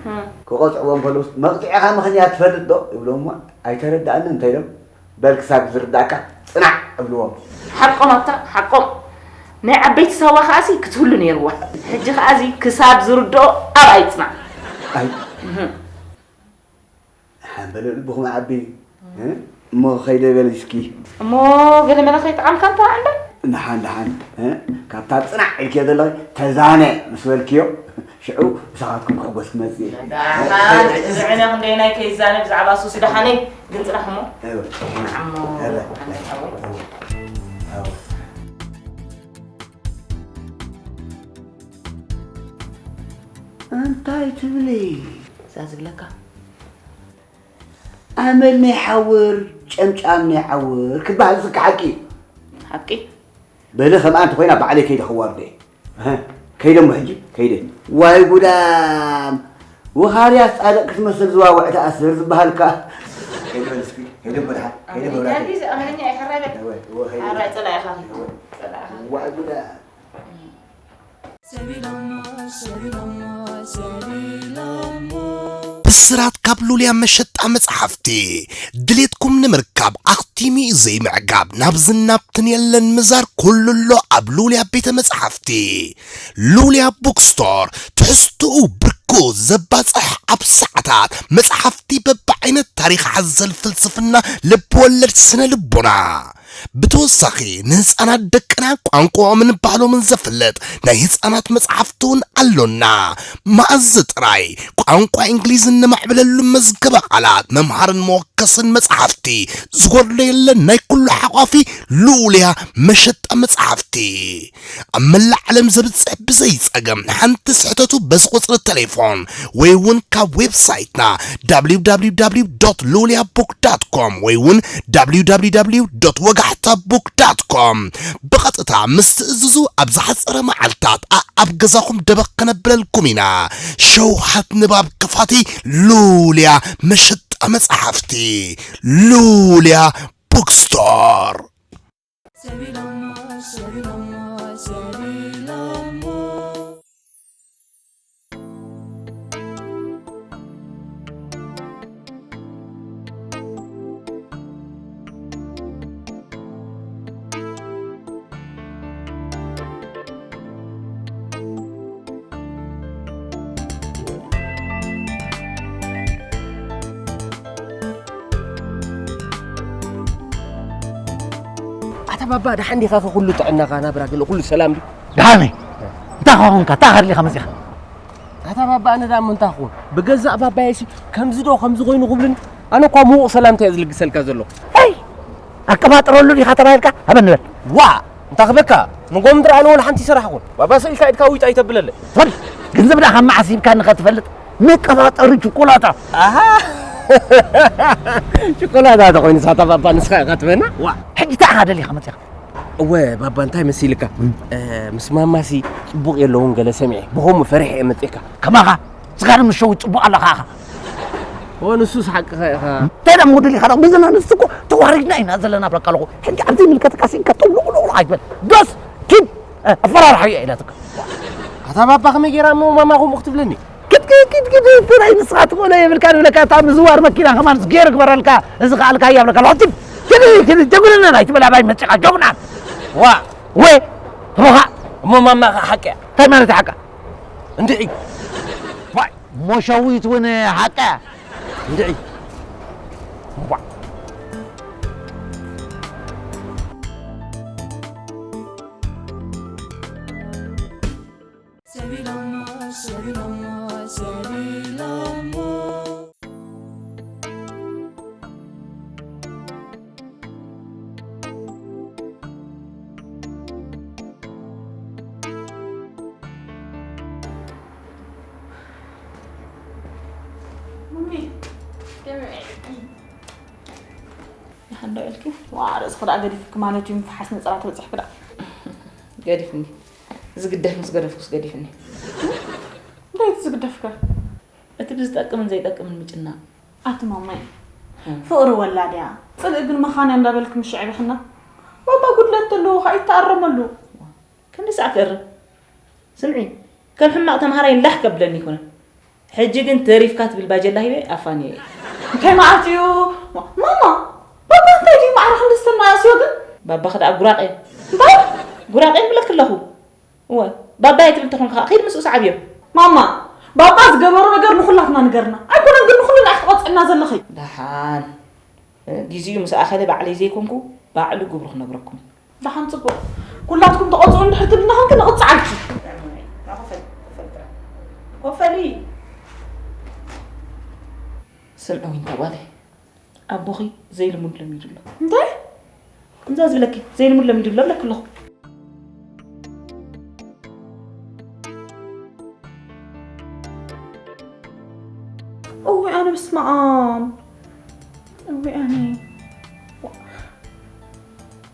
እም። ክቐጽዕዎም ከለውስ፣ "መቕጽዒኻ ምኽንያት ትፈልጥ ዶ?" ይብልዎም እሞ፣ "ኣይተረድኣንን" እንተ ኢሎም፣ "በል ክሳብ ዝርድኣካ ጽናዕ" እብልዎም። ሓቆም ኣታ፣ ሓቆም። ናይ ዓበይቲ ሳዋ ከኣሲ ክትህሉ ነይርዋ። ሕጂ ከኣዚ ክሳብ ዝርድኦ ኣብኣ ይጽናዕ። ኣይ። እህ። ሓንበለ ልብኹም ዓቢ፣ እ? እሞ ኸይደ በል እስኪ። እሞ ገለ መለ ከይጠዓምካ እንተ ኣንዳ? ደሓን፣ ደሓን፣ እ? ካብታ ጽናዕ ኢልክዮ ዘለኺ ተዛነ ምስ በልክዮ፣ ሽዑ ምሳኻትኩም ክሕጎስ ክመጽእ እየ። ደሓን፣ እዚ ዕነ ክንደየናይ ከይዛነ ብዛዕባ ሱሲ ደሓነይ፣ ግን ጽናሕ እሞ። እወ። ጽናሕ እሞ። እወ። ኣነ እወ። እወ። እንታይ ትብሊ? እዛ ዝብለካ። ኣመል ናይ ሓውር፣ ጨምጫም ናይ ዓውር ክበሃል ዝከ ሓቂ እዩ። ሓቂ? በሊ ከምኣ እንተኾይና ባዕለይ ከይደ ከዋርዶ እየ። እህ፣ ከይደ እሞ ሕጂ፣ ከይደ። ዋይ ጉዳም! ወኻርያስ ጻድቕ ክትመስል ዝዋውዕ ተኣስር ዝበሃል ከኣ። ከይደ በል እስኪ፣ ከይደ እሞ ደሓን፣ ከይደ እሞ ደሓን። ኣመልኛ፣ ኣመልኛ፣ ኣይሕራይ በል። እወ፣ እወ፣ ከይደ። ሕራይ ጸላኢኻ። እወ። ጸላኢኻ። ዋይ ጉዳም! ሰቢሎሞ፣ ሰቢሎሞ፣ ሰቢሎሞ። ብስራት ካብ ሉልያ መሸጣ መጽሓፍቲ። ድሌትኩም ንምርካብ ኣኽቲሙ እዩ ዘይምዕጋብ። ናብዝን ናብትን የለን ምዛር፣ ኩሉ ኣሎ ኣብ ሉልያ ቤተ መጽሓፍቲ። ሉልያ ቡክስቶር፣ ትሕዝትኡ ብርኩስ፣ ዘባጽሕ ኣብ ሰዓታት፣ መጽሓፍቲ በብዓይነት፣ ታሪኽ ሓዘል ፍልስፍና፣ ልብ ወለድ፣ ስነ ልቦና። ብተወሳኺ ንህፃናት ደቅና ቋንቋኦምን ባህሎምን ዘፍልጥ ናይ ህፃናት መፅሓፍቲ እውን ኣሎና። መኣዝ ጥራይ ቋንቋ እንግሊዝ እነማዕብለሉ መዝገበ ቃላት መምሃርን መወከስን መፅሓፍቲ ዝጎድሎ የለን። ናይ ኩሉ ሓቋፊ ልኡልያ መሸጣ መፅሓፍቲ ኣብ መላእ ዓለም ዘብፅሕ ብዘይ ፀገም ሓንቲ ስሕተቱ በዚ ቁፅሪ ቴሌፎን ወይ እውን ካብ ዌብሳይትና www.loliabook.com ወይ እውን www.ወጋሕታbook.com ብቐጥታ ምስ ትእዝዙ ኣብ ዝሓፀረ መዓልታት ኣኣብ ገዛኹም ደበኽ ከነብለልኩም ኢና። ሸውሃት ንባብ ክፋቲ ሉልያ መሸጣ መጽሓፍቲ። ሉልያ ቡክስቶር። ኣታ ባባ፣ ደሓን ዲኻ? ኩሉ ጥዕናኻ፣ ናብራ ገለ ኩሉ ሰላም ድዩ? ደሓነይ። እንታይ ኾንካ? እንታይ ከድሊኻ መጺኻ? ኣታ ባባ፣ ኣነ ደኣ እሞ እንታይ ክኹን? ብገዛእ ባባየሲ ከምዚ ዶ ከምዚ ኮይኑ ክብልኒ? ኣነ እኳ ምዉቕ ሰላምታ እየ ዝልግሰልካ ዘለኹ። ኣይ! ኣቀባጥረሉ ዲኻ ተባሂልካ? ሃበኒ በል። ዋ! እንታይ ክበካ? ንጎም ድረኣን እውን ሓንቲ ይሰራሕኹን። ባባ ስኢልካ ኢድካ ውይጥ ኣይተብለለይ። ወዲ፣ ገንዘብ ደኣ ካብ መዓስ ሂብካኒ ከትፈልጥ? መቀባጠሪ ችኮላታ። ኣሃ! ችኮላታ ተኾይኑ ሳታ ባባ ንስኻ ኢኻ ትበና? ዋ! ሕጂ እንታይ ኢኻ ደሊኻ መጺኻ? እወ ባባ፣ እንታይ መሲልካ? እም። እ፣ ምስ ማማሲ ጽቡቕ የለውን ገለ ሰሚዐ። ብኸምኡ ፈሪሐ እየ መጺእካ። ከማኻ ስጋር ምሸው ጽቡቕ ኣለኻ ኢኻ። እወ፣ ንሱስ ሓቅኻ ኢኻ። እንታይ ደኣ ሞዴል ኢኻ ደኣ? ብዝና ንሱ እኮ ተዋሪድና ኢና ዘለና ብለካ ኣለኹ። ሕጂ ኣብ ዘይምልከተካ ሲንካ ጠው ሉቕ ሉቕ ኣይትበል። ዶስ ኪድ፣ እ፣ ኣፈራርሓዮ ኢላትካ። ኣታ ባባ ከመይ ጌራ እሞ ማማ ከምኡ ክትብለኒ? ኪድ፣ ኪድ፣ ኪድ፣ ኪድ፣ ጥራይ ንስኻ ትኽእሎ የብልካን እብለካ። እታ ምዝዋር መኪና ከማን ገይሩ ግበረልካ። እዚ ከኣልካ እያ ብለካ ኣለኹ። ኪድ፣ ኪድ፣ ኪድ፣ ጀጉንና ኣይትበል ኣባይ መጺኻ ጀጉና። ዋ። ወይ፣ ተቦኻ። እሞ ማማ ሓቂ እያ። እንታይ ማለት ሓቃ? እንድዒ። ዋይ፣ ሞሸዊት እውን ሓቃ። እንድዒ። ዋይ። ማሚ፣ ከመይ ኢልኪ? ደሓን ዶ ኢልኪ? ዋ፣ ርእስኺ ደኣ ገዲፍኪ ማለት እዩ፣ ምፍሓስ ነጸራ ተበጺሕኪ ደኣ። ገዲፍኒ። ዝግደፍ ምስ ገደፍኩስ ገዲፍኒ። እንታይ እቲ ዝግደፍከ? እቲ ብዝጠቅምን ዘይጠቅምን ምጭናቕ። ኣቲ ማማይ፣ እም። ፍቕሪ ወላድያ፣ ጽልኢ ግን መኻንያ እንዳበልኪ ምሽ የዕቢኽና። ባባ ጉድለት ተለዎ ኸኣ ይተኣረመሉ። ክንዲ ሳዕ ክእርም። ስምዒ፣ ከም ሕማቕ ተምሃራይ ላሕ ከብለኒ ኣይኮነን። ሕጂ ግን ተሪፍካ ትብል ባጀላ ሂበ ኣፋንየ እየ። እንታይ መዓት እዩ? ማማ፣ ባባ እንታይ ድዩ ማዕረ ክንዲ ዝተናእስዮ ግን? ባባኺ ደኣ ጉራቄ። እንታይ? ጉራቄ ይብለኪ ኣለኹ። እወ፣ ባባየ ትብል ተኾንካ ኸኣ ኺድ ምስኡ ሰዓብዮ። ማማ፣ ባባ ዝገበሮ ነገር ንኹላትና ንገርና። ኣይኮነን ግን ንኹልና ኢኺ ትቐጽዕና ዘለኺ። ደሓን። እ፣ ግዜኡ ምስ ኣኸለ ባዕለይ ዘይኮንኩ ባዕሉ ግብሩ ክነግረኩም እዩ። ደሓን ጽቡቕ። ኩላትኩም ተቐጽዑ እንድሕር ትብልና ኸንከ ንቕጽዓልኪ። ኮፈሊ። ስምዒ ዊንታ ጓለይ፣ ኣቦኺ ዘይልሙድ ለሚዱ ኣሎ። እንታይ? ከምዛ ዝብለኪ ዘይልሙድ ለሚዱ ኣሎ እብለኪ ኣለኹ። እውይ ኣነ በስመ ኣብ። እውይ ኣነ።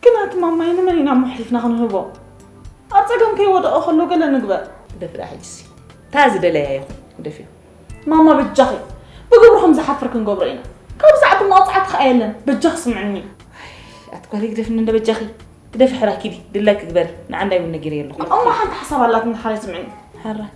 ግን ኣቲ ማማይ ንመን ኢና እሞ ኣሕሊፍና ክንህቦ? ኣብ ጸገም ከይወደቐ ከሎ ገለ ንግበር። ግደፊ ደኣ ሕጅሲ። እታ ዝደለያ ይኹን ግደፍዮ። ማማ በጃኺ፣ ብግብሩ ከም ዝሓፍር ክንገብሮ ኢና። ካብ ዝዓቢ መቕጻዕቲ ከኣ የለን። በጃኺ ስምዕኒ። ኣቲ ጓለይ ግደፍኒ እንዶ በጃኺ። ግደፊ ሕራይ ኪዲ፣ ድላይኪ ግበሪ። ንዓንዳይ እውን ነጊረዮ ኣለኹ። እሞ ሓንቲ ሓሳብ ኣላትኒ ሓራይ ስምዕኒ። ሕራይ።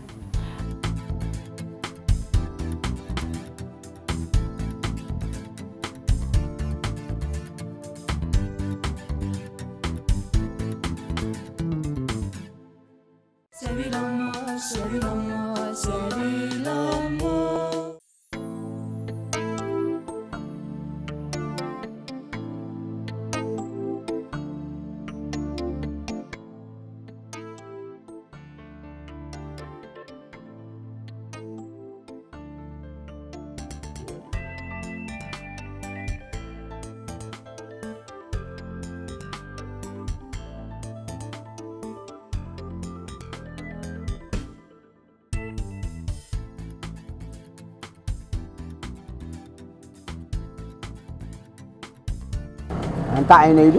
ኣንታ ዓይነይ ኢሉ።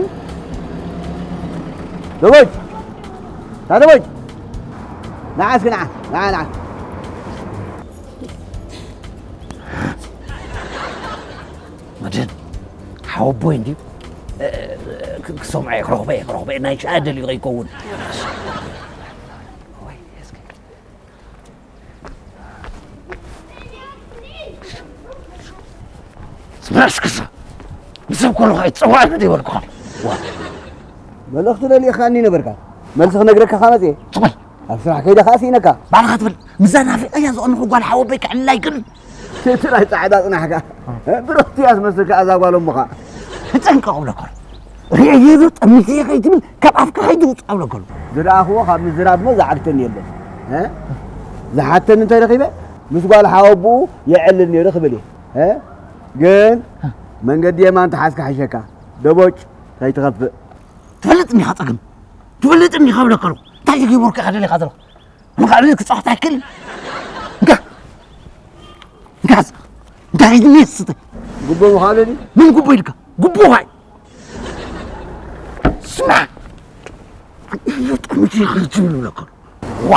ደቦጭ! ታ ደቦጭ! ንዓ እስኪ ንዓ፣ ንዓ፣ ንዓ። መድህን ሓወቦይ እንድዩ። እ፣ ክ-፣ ክሰምዖ እየ፣ ክረኽቦ እየ፣ ክረኽቦ እየ። ናይ ሽኣ ደልዩ ከይከውን። ወይ፣ እስኪ። ስምዕስ ክሳ፣ ንሰብ ከለኹ ኣይትጸውዓኒ ዶ ይበልኩኻ? ዋ። መልእኽቲ ለሊእኻኒ ነበርካ። መልሲ ክነግረካ ከኣ መጽየ። ትበል። ኣብ ስራሕ ከይደ ከኣ ስኢነካ። ባዕልኻ ትብል። ምስዛ ናፊቐያ ዝቐነኹ ጓል ሓወቦይ ክዕልላ ኣይክእልን። እቲ ናይ ጻዕዳ ጽናሕካ። እ፣ ብሩኽቲ እያ ዝመስልካ እዛ ጓል እሞኻ። ተጠንቀቕ እብለካ። ርእየዮ ዶ ጠሚተዮ ከይትብል ካብ ኣፍካ ከይትውጽእ እብለካ። ዝረኣኽዎ ካብ ምዝራብ እሞ ዝዓግተኒ የለን። እ? ዝሓተኒ እንተረኺበ ምስ ጓል ሓወብኡ የዕልል ነይሩ ክብል እየ። እ? ግን መንገዲ የማን ተሓዝካ ሓይሸካ። ደቦጭ ከይትኸፍእ። ትፈልጥኒ ኢኻ ጸገም። ትፈልጥኒ ኢኻ እብለካ ኣለኹ። እንታይ ገይሩካ ኢኻ ደሊኻ ዘለኻ? ንኻልእ ክጻወት ኣይክእልን። እንካ። እንካ። እንታይ ኢድኒ ስተ? ጉቦ ምዃኑ ድዩ? ምን ጉቦ ኢልካ? ጉቦ ዋይ። ስማ። ይጠምጂ ይኽልጅ ምን ብለካ? ዋ።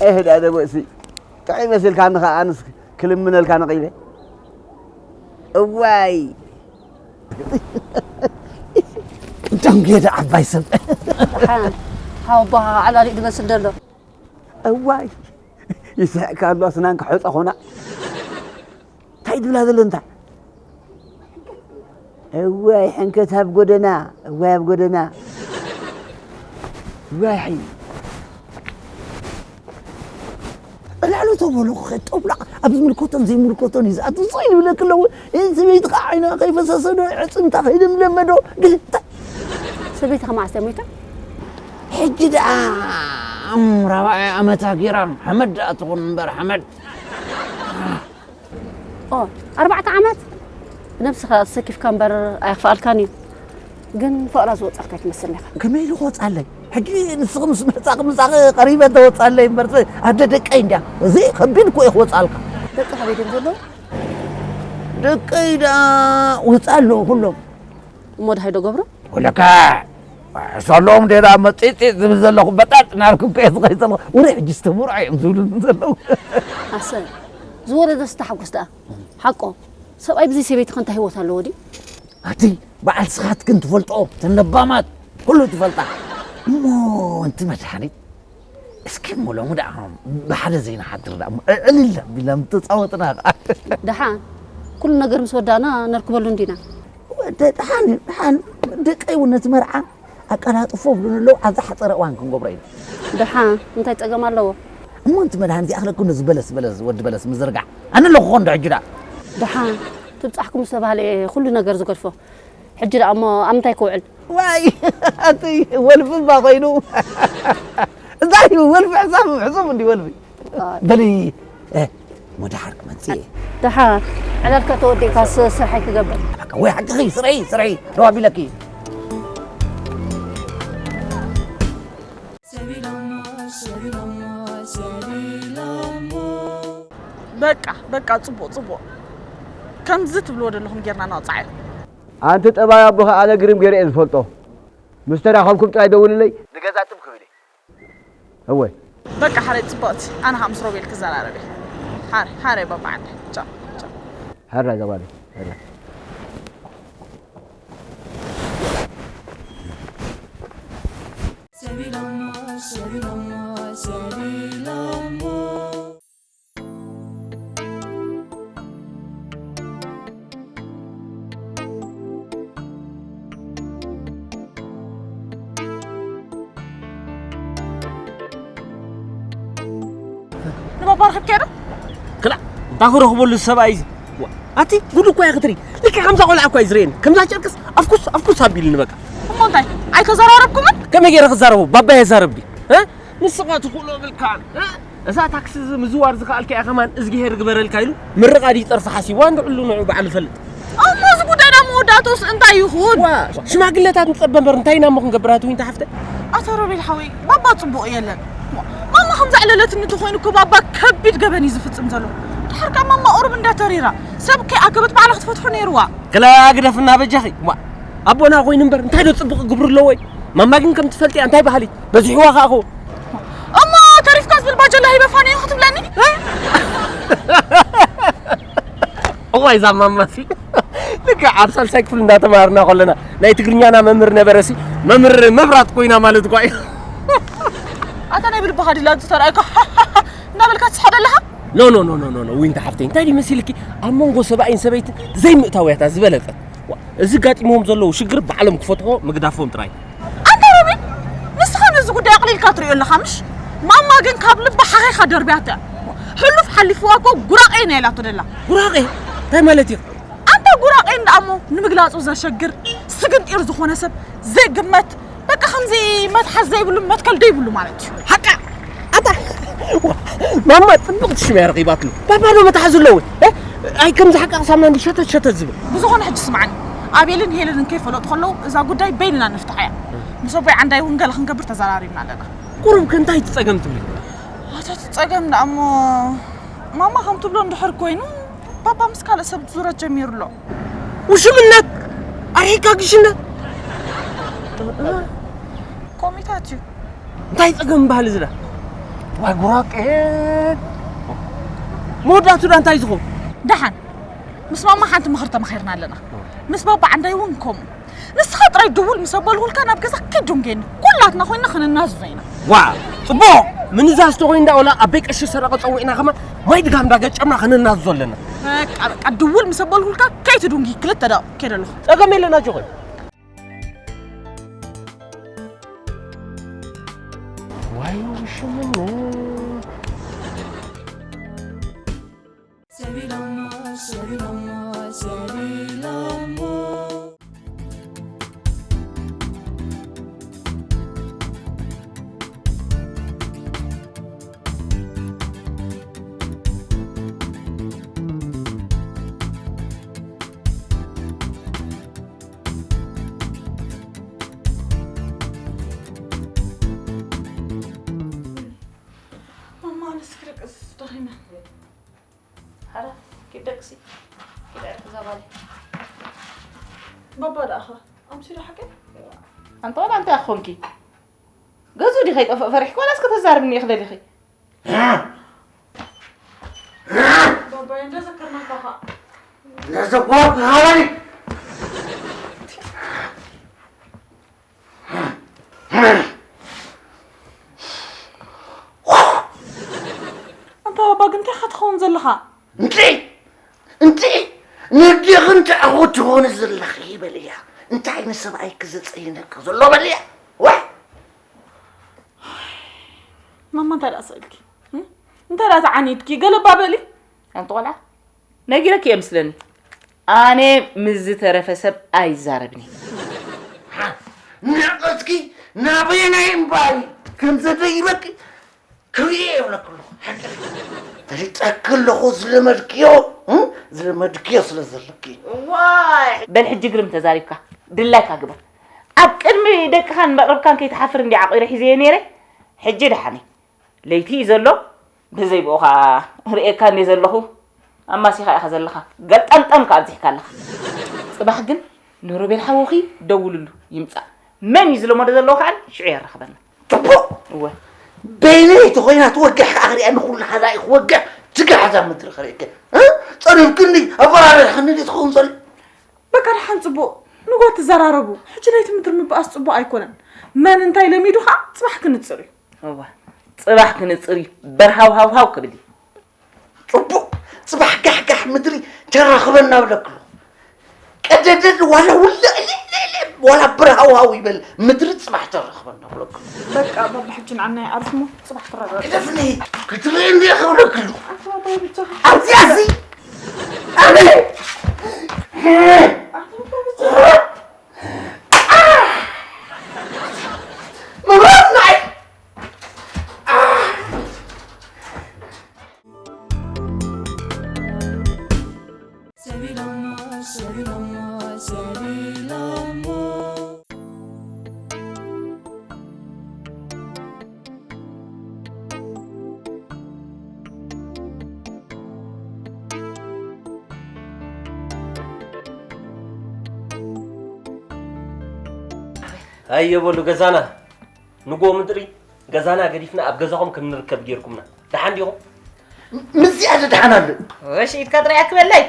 እህ፣ ዳ ደቦ እሲ። ጥዑይ መሲልካ ንኻ ኣንስ ክልምነልካ ነቒለ። እዋይ። ደንጌ ዳ ዓባይ ሰብ። ሓን፣ ሓወቦኻ ዓላሊእ ዝመስል ዘሎ። እዋይ። ይስሕቅካ ኣሎ፣ ኣስናንካ ሑጻ ኾና። እንታይ ትብላ ዘሎ እንታ? እዋይ፣ ሕንከት ኣብ ጎደና፣ እዋይ፣ ኣብ ጎደና። እዋይ፣ ሕይ። ዕላሉ ተበሉ ክኸድ ጠብላቕ፣ ኣብ ዝምልከቶን ዘይምልከቶን እዩ ዝኣቱ። ስቕ ኢሉ ይብለክ ኣለዎ። እዚ ሰበይቲ ከዓ ዓይና ከይፈሰሰ ዶ፣ ዕፅምታ ከይደምደመ ዶ፣ ግልተ። ሰበይትኻ መዓስ እያ ሞይታ? ሕጂ ደኣ፣ እም፣ ራብዓይ ዓመታ ገይራ፣ ሓመድ ደኣ ትኹን እምበር፣ ሓመድ። ኦ፣ ኣርባዕተ ዓመት? ነብስኻ ሰኪፍካ እምበር ኣየኽፍኣልካን እዩ። ግን ፍቕራ ዝወጻልካ ኣይትመስልን ኢኻ። ከመይ ኢሉ ክወጻለይ? ሕጂ ንስኺ ምስ መጻኺ ምሳኺ ቀሪበ እንተወጻለይ እምበር፣ ኣደ ደቀይ እንድያ። እዚ ከቢድ እኮ እዩ ክወጻልካ። ደቂ ካበይ ድዮም ዘለዉ? ደቀይ ደኣ ወጻ ኣለዉ ኩሎም። እሞ ድሃይ ዶ ገብሩ? ወለካ፣ ሕሰሎም ደዳ መጺጺ ዝብል ዘለኹ በጣጥ ናልኩም ከየ ዝኸይ ዘለኹ። ወረ ሕጂ ዝተመርዑ እዮም ዝብሉ ዘለዉ። ኣሰ፣ ዝወረደስ ተሓጎስ ደኣ። ሓቆ፣ ሰብኣይ ብዘይ ሰበይቲ ከ እንታይ ህይወት ኣለዎ ድዩ? ኣቲ በዓል ስኻትክን ትፈልጦ፣ እተን ለባማት፣ ኩሉ ትፈልጣ። እሞ እንቲ መድሓኒት፣ እስኪ እሞ ሎሚ ደኣ ብሓደ ዘይንሓድር ደኣ እሞ፣ እ-፣ እልል ኣቢልና ምተጻወትና ኸዓ። ደሓን፣ ኩሉ ነገር ምስ ወዳእና ነርክበሉ እንዲና። ወደ ደሓን፣ ደሓን፣ ደቀይ እውን ነቲ መርዓ ኣቀላጥፎ ብሉን ኣለዉ፣ ኣብዛ ሓጸረ እዋን ክንገብሮ ኢና። ደሓን፣ እንታይ ጸገም ኣለዎ? እሞ እንቲ መድሃን እዚኣ ክለኩም ነዚ በለስ፣ በለስ፣ ወዲ በለስ ምዝርጋሕ። ኣነ ኣለኹ ኮንዶ ሕጂ ደኣ። ደሓን፣ ትብጻሕኩም ዝተባህለ እየ ኩሉ ነገር ዝገድፎ። ሕጂ ደኣ እሞ ኣብ ምንታይ ክውዕል? ዋይ፣ ኣቲ ወልፊ እባ ኮይኑ። እንታይ እዩ ወልፊ ሕሳም፣ ሕሱም እንዲ ወልፊ። ኣይ። በሊ፣ እ፣ እሞ ደሓር ክመጽእ እየ። ደሓር፣ ዕላልካ ተወዲእካስ ስርሐይ ክገብር። በቃ፣ ወይ ሓቅኺ፣ ስርሒ፣ ስርሒ፣ ደው ኣቢለኪ። በቃ፣ በቃ፣ ጽቡቕ፣ ጽቡቕ። ከምዚ ትብልዎ ዘለኹም ጌርና ነቕጽዓ ኢና። ኣንቲ ጠባይ ኣቦኺ ኣነ ግርም ገይረ እየ ዝፈልጦ። ምስ ተራኸብኩም ጥራይ ደውልለይ። ንገዛ ጥብ ክብል እየ። እወ። በቃ፣ ሓረይ ጽቡቕቲ። ኣነ ኸኣ ምስ ሮቤል ክዘራረብ እየ። ሓረይ፣ ሓረይ፣ ባባ ዓንደ። ቻው፣ ቻው። ሕራይ፣ ዛ ጓለይ፣ ሕራይ። ንባባ ረኺብካዮ ዶ? ክላእ፣ እንታይ ክረኽበሉ ሰብኣይ እዚ? ዋ፣ ኣቲ ጉድ እኮ እያ ክትርኢ። ልክዕ ከምዛ ቆልዓ እኮ እዩ ዝርእየኒ። ከምዛ ጨርቅስ ኣፍኩስ፣ ኣፍኩስ ኣቢሉኒ በቃ። እሞ እንታይ? ኣይተዘራረብኩምን? ከመይ ገይረ ክዛረቦ? ባባ የዛረብ ድዩ? እ? ንስኻ ትኽእሎ ብልካን፣ እ? እዛ ታክሲ እዚ ምዝዋር ዝኸኣልካ እያ ከማን እዝግሄር ግበረልካ ኢሉ ምርቓ ድዩ ጸርፊ ሓሲብዋ እንድዕሉ ንዑ በዓል ይፈልጥ። እሞ እዚ ጉዳይ ናብ መወዳእትኡስ እንታይ ይኹን? ዋ፣ ሽማግለታት ንጸበ እምበር እንታይ ኢና እሞ ክንገብር ኣቲ ዊንታ ሓፍተይ? ኣቶ ሮቤል ሓወይ፣ ባባ ጽቡቕ የለን። ማማ ከም ዘዕለለትኒ እንተኾይኑ እኮ ባባ ከቢድ ገበን እዩ ዝፍጽም ዘሎ። ድሓር ከኣ ማማ ቁሩብ እንዳ ተሪራ፣ ሰብ ከይኣከበት ባዕላ ክትፈትሖ ነይርዋ። ክላ ግደፍና በጃኺ። ዋ፣ ኣቦና ኮይኑ እምበር እንታይ ዶ ጽቡቕ ግብሪ ኣለዎ እዩ? ማማ ግን ከም ትፈልጥያ እንታይ በሃሊት? በዚሕዋ ከኣ ኸው። እሞ ተሪፍካ ዝብል ባጀላ ሂበ ፋንዮ ክትብለኒ? እ? እዋይ እዛ ማማሲ ልክዕ ኣብ ሳልሳይ ክፍሊ እንዳተማሃርና ከለና ናይ ትግርኛና መምህር ነበረሲ መምህር መብራት ኮይና ማለት እኳ እዩ። ኣታ ናይ ብልብኻ ድላ ዝተራእካ እናበልካ ትስሓቅ ኣለኻ። ኖ ኖ ኖ ኖ ኖ ኖ ዊንታ ሓፍተይ እንታይ ድዩ መሲልኪ ኣብ መንጎ ሰብኣይን ሰበይትን ዘይምእታውያታ ዝበለጸት። ዋ፣ እዚ ጋጢሞም ዘለዉ ሽግር ባዕሎም ክፈትሖ ምግዳፎም ጥራይ። ኣንታ ሮቤል፣ ንስኻ ነዚ ጉዳይ ኣቕሊልካ ትሪኦ ኣለኻ ምሽ? ማማ ግን ካብ ልባ ሓኺኻ ደርብያታ እያ። ሕሉፍ ሓሊፍዋ እኮ ጉራቄ ኢና ኢላቶ ደላ። ጉራቄ? እንታይ ማለት እዩ? ኣንታ ጉራቄ እንዳ እሞ ንምግላጹ ዘሸግር፣ ስግንጢር ዝኾነ ሰብ፣ ዘይግመት፣ በቃ ከምዚ መትሓዝ ዘይብሉ መትከል ዘይብሉ ማለት እዩ። ሓቃ ኣታ ዋ፣ ማማ ጽቡቕ ሽም እያ ረኺባትሉ። ባባ ዶ መትሓዝ ኣለዎ? እ? ኣይ ከምዚ ሓቃ ሳምና እንዲ ሸተት ሸተት ዝብል። ብዝኾነ ሕጂ ስምዓኒ፣ ኣቤልን ሄለንን ከይፈለጡ ከለዉ እዛ ጉዳይ በይንና ንፍትሓ እያ። ምስ ኣቦይ ዓንዳይ እውን ገለ ክንገብር ተዘራሪብና ኣለና። ቁሩብ ከ እንታይ ትጸገም ትብሊ? ኣታ ትጸገም ደኣ እሞ ማማ ከም ትብሎ እንድሕር ኮይኑ ባባ ምስ ካልእ ሰብ ዙረት ጀሚሩ ኣሎ። ውሽምነት ኣርሒካ ግሽነት ኮሚታት እዩ። እንታይ ጸገም በሃል እዚ ዳ? ዋይ ጉራቄ። መወዳእቱ ዳ እንታይ ዝኸውን? ደሓን ምስ ማማ ሓንቲ ምኽሪ ተማኺርና ኣለና። ምስ ባባ ዓንዳይ እውን ከምኡ። ንስኻ ጥራይ ድውል ምስ ኣበልኩልካ ናብ ገዛ ኪድ ዱንጌኒ። ኩላትና ኮይና ክንናዝዞ ኢና። ዋ ጽቡቕ። ምንዛዝ ተኾይኑ እንዳ ወላ ኣበይ ቀሺ ሰረቐ ጸዊዕና ከማን ማይ ድጋም እንዳገጨምና ክንናዝዞ ኣለና። በቃ በቃ ድውል ምስ ኣበልኩልካ ከይትዱንጊ ክልተ ደቂቕ ከይደ ኣለኹ። ጸገም የለን ኣጆ ኾይ። ዋይ ሽምነ ሰቢሎሞ ሰቢሎሞ ሰቢሎሞ ማማ ኣነስ ክደቅስ ደኺመ። ሓራ ኪድ ደቅሲ ኪድ ዕርፊ እዛ ጓለይ። ባባ ደኣ ኸ ኣምሲሉ ሓቀይ? ኣንተ ዋላ እንታይ ኮንኪ? ገዙ ዲኺ ከይጠፍእ ፈሪሕኪ ዋላ እስከ ተዛርብኒ ኢኺ ደሊኺ? ባባይ እንደ ዘከርናካ ኸ ነዚ ጓል ሃላሊ ኣንታ ባባ ግን እንታይ ኢኻ ትኸውን ዘለኻ? እንታይ እንታይ ነዴኺ እንታይ ኢኹ ትኾኒ ዘለኺ በልያ። እንታይ ንሰብኣይኪ ዘጸይነኪ ዘሎ በልያ። ዋይ ማማ እንታይ ደኣ ስእልኪ? እም? እንታይ ደኣ ተዓኒድኪ? ገለ እባ በሊ። ኣንቲ ቆልዓ ነጊረኪ እየ ምስለኒ። ኣነ ምስ ዝተረፈ ሰብ ኣይዛረብን እየ። ንዕቀትኪ ናበየናይ እምባይ ከም ዘደይበኪ ክርኢ የብለኪ ኣለኹ። ሓቂ ፈሊጠኪ ኣለኹ ዝለመድክዮ፣ እም? ዝለመድክዮ ስለ ዘለኪ። ዋይ! በል ሕጂ ግርም ተዛሪብካ ድላይካ ግበር። ኣብ ቅድሚ ደቅኻን መቕርብካን ከይትሓፍር እንዲ ዓቒረ ሒዘዮ ነይረ። ሕጂ ደሓነይ። ለይቲ እዩ ዘሎ። ብዘይ ብኡ ኸዓ ርእየካ እንደ ዘለኹ ኣማሲኻ ኢኻ ዘለኻ። ገልጠምጠም ከኣ ኣብዚሕካ ኣለኻ። ጽባሕ ግን ንሮቤል ሓውኺ ደውልሉ ይምጻእ። መን እዩ ዝለመዶ ዘለዎ ከኣ ሽዑ የራኽበና። ጽቡቕ። እወ። በይነይ ተኾይና ትወግሕ ከኣ ክሪኣ ንኹሉ ሓዛኢ ክወግሕ ትግሕ እዛ ምድሪ ክርእየካ። እ? ጸሪፍክኒ ኣፈራሪሕክኒ ድዩ ትኸውን ዘሎ? በቃ ደሓን ጽቡቕ። ንጎ ትዘራረቡ። ሕጂ ናይቲ ምድሪ ምብኣስ ጽቡቕ ኣይኮነን። መን እንታይ ለሚዱ ኸኣ ጽባሕ ክንጽር እዩ። እወ። ጽባሕ ክንጽር እዩ። በርሃው ሃው ሃው ክብል እዩ። ጽቡቕ። ጽባሕ ጋሕጋሕ ምድሪ ተራኽበና ብለክሎ። ቀደደድ ዋላ ውልዕ ልዕልዕ ዋላ ብርሃውሃው ይበል ምድሪ ጽባሕ ተራኽበና ብለክሎ። በቃ ባባ ሕጂ ንዓና ይዓርፍ እሞ ጽባሕ ትረጋገ። ግደፍኒ ክትርኢ እንዲ ክብለክሉ። ኣታ ባባ ብቻ ኣብዚኣ እዚ ኣነ ኣታ ባባ ብቻ መብራት ንዓይ ሰቢሎሞ ሰቢሎሞ ሰቢሎሞ። ኣየ በሉ ገዛና ንጎ ምድሪ ገዛና ገዲፍና ኣብ ገዛኹም ክንርከብ ጌርኩምና። ደሓን ዲኹም? ምስዚኣ ደሓን ኣሎ። ወሽ ኢድካ ጥራይ ኣክበለይ።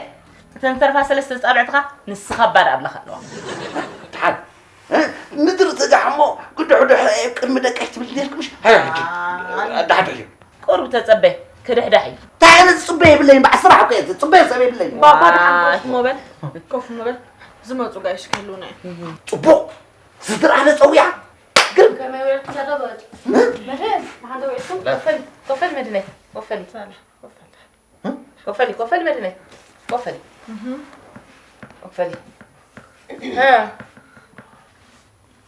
እተን ዝተርፋ ሰለስተ ዝጣብዕትኻ ንስኻ ባዳ ኣብላኻ ኣለዋ። ድሓን እ? ምድሪ ትጋሕ እሞ ግድሕድሕ ቅድሚ ደቀሽ ትብል ነርክ ምሽ? ሃይ ሕጂ ኣዳሓ ድሕዩ። ቁሩብ ተጸበ ክድሕዳሕ እዩ። እንታይ ዓይነት ዝጽበ የብለይን፣ በዓል ስራሕ እኮ እየ ዝጽበ ሰብ የብለይን። ባባ ድሓን ኮፍ እሞ በል፣ ኮፍ እሞ በል። ዝመጹ ጋይሽ ክህልውና እዮም። ጽቡቕ ስድራ ኣነ ጸዊዓ ግርም ከመይ ውዒልኩም ደበ መድህን ንሓንተ ውዒልኩም ኮፈል ኮፈል መድነይ ኮፈል ኮፈል ኮፈል መድነይ ኮፈል ኮፈል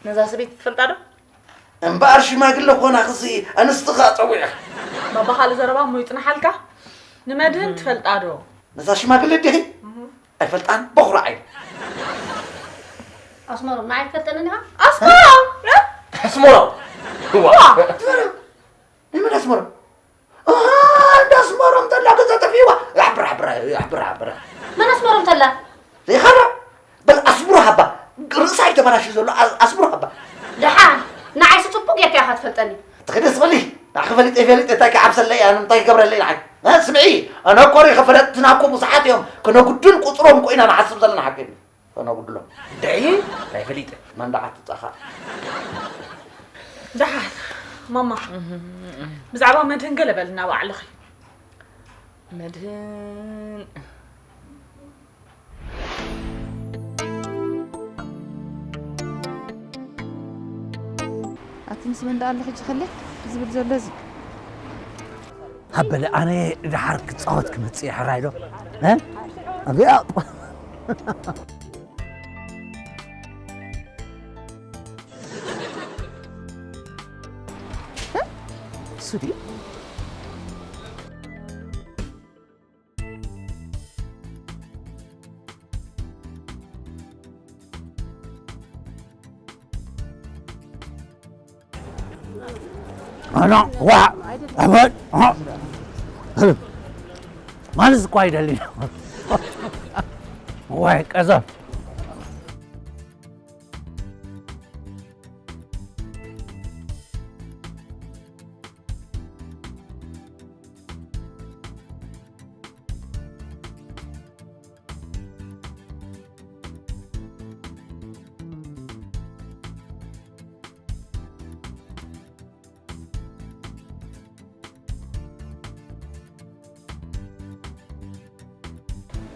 ነዛ ሰበይቲ ትፈልጣ ዶ? እምበኣር ሽማግለ ኮና ክሲ ኣንስትኻ ጸዊዕኻ። ባባ ካልእ ዘረባ እሞ ይጽናሓልካ። ንመድህን ትፈልጣ ዶ? ነዛ ሽማግለ ዲኺ? ኣይፈልጣን በኹራ ዓይኒ። ኣስመሮም ንዓይ ትፈልጠኒ ዲኻ? ኣስመሮም! ኣስመሮም! ዋ! ናይ መን ኣስመሮም? ኣሃ፣ እንዳ ኣስመሮም ተላ ገዛ ጠፊእዋ። ኣሕብራ፣ ኣሕብራ፣ ኣሕብራ፣ ኣሕብራ። መን ኣስመሮም ተላ? ዘይኻራ። በል ኣስምሮ ሃባ። ርእሳ እዩ ተበላሽዩ ዘሎ። ኣ- ኣስምሮ ሃባ። ደሓን ንዓይሲ ጽቡቕ ጌርካ ኢኻ ትፈልጠኒ። ትኽደስ በሊ። ንዓኺ ፈሊጠ ፈሊጠ እንታይ ክዓብሰለይ ኣነ እንታይ ክገብረለይ ንዓይ። እ፣ ስምዒ፣ ኣነ እኮ ሪኸ ፈለጥትና እኮ ብዙሓት እዮም። ክነጉድል ቁጽሮም እኮ ኢና ንሓስብ ዘለና ሓቂ። ከነጉድሎም። ደይ እንታይ ፈሊጠ። መንዳዓት ትጻኻ። ደሓን ማማ ብዛዕባ መድህን ገለ በልና ባዕልኺ። መድህን ኣቲ ምስ መን ደኣ ኣሎ ሕጂ ከለ ዝብል ዘሎ እዚ ሃበለ ኣነ ድሓር ክጻወት ክመጽእ እየ ሕራይ ዶ እ? ኣብዚኣ እሱ ድዩ ኣና ዋ ኣበል ማለት እኳ ይደሊ ወይ ቀዘፍ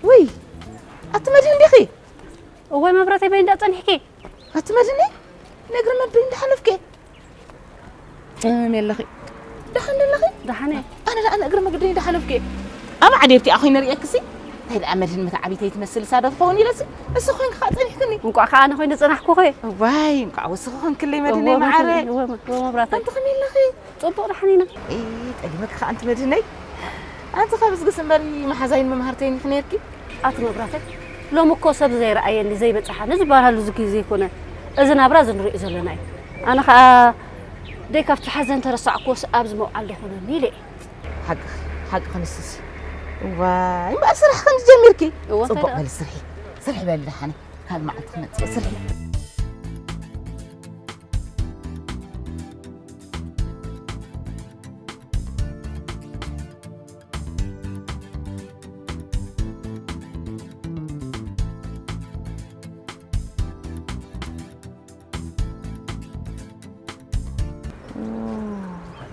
ውይ ኣቲ መድህን ዲኺ? እዋይ መብራተይ በይ እንዳ ጸኒሕኪ። ኣቲ መድህን ነግሪ መበይ እንዳሓለፍኪ? ከመይ ኣለኺ? ደሓን ዶ ኣለኺ? ደሓን እየ። ኣነ ደኣ ንእግሪ መገደይ ደሓለፍኩ እየ። ኣብ ዓዲ ኣብቲኣ ኮይነ ርእየክሲ እንታይ ደኣ መድህን መተዓቢተይ ትመስል እሳ ዶ ትኸውን ኢለሲ ንስኺ ኮይንኪ ከዓ ጸኒሕክኒ። እንቋዕ ከዓ ኣነ ኮይነ ጸናሕኩኺ። እዋይ እንቋዕ ወስኺ ኮንክለይ መድህነይ እወ መዓረይ። መድህን፣ እወ፣ እወ መብራተይ። ኣንቲ ከመይ ኣለኺ? ጽቡቕ ደሓን ኢና። እይ ጠሊመኪ ከዓ ኣንቲ መድህነይ። ኣንቲ ከብዝግስ እምበሪ መሓዛይን መምሃርተይን ኢኺ ነይርኪ። ኣቲ መብራህተይ፣ ሎሚ እኮ ሰብ ዘይረኣየኒ ዘይበጽሓኒ ዝበሃል እዚ ግዜ ኣይኮነን። እዚ ናብራ እዚ ንሪኦ ዘለና እዩ። ኣነ ኸኣ ደይ ካብቲ ሓዘን ተረሳዕክዎስ ኣብዚ ምውዓል ዶ ኮነኒ ኢለ እየ። ሓቅኺ፣ ሓቅኺ ንስሲ። እዋይ እምበኣር ስራሕ ከምዚ ጀሚርኪ። እወ፣ እንታይ ጽቡቕ ደኣ? በሊ ስርሒ፣ ስርሒ በሊ ደሓነ። ካልእ መዓልቲ ክመጽእ እየ ስርሒ።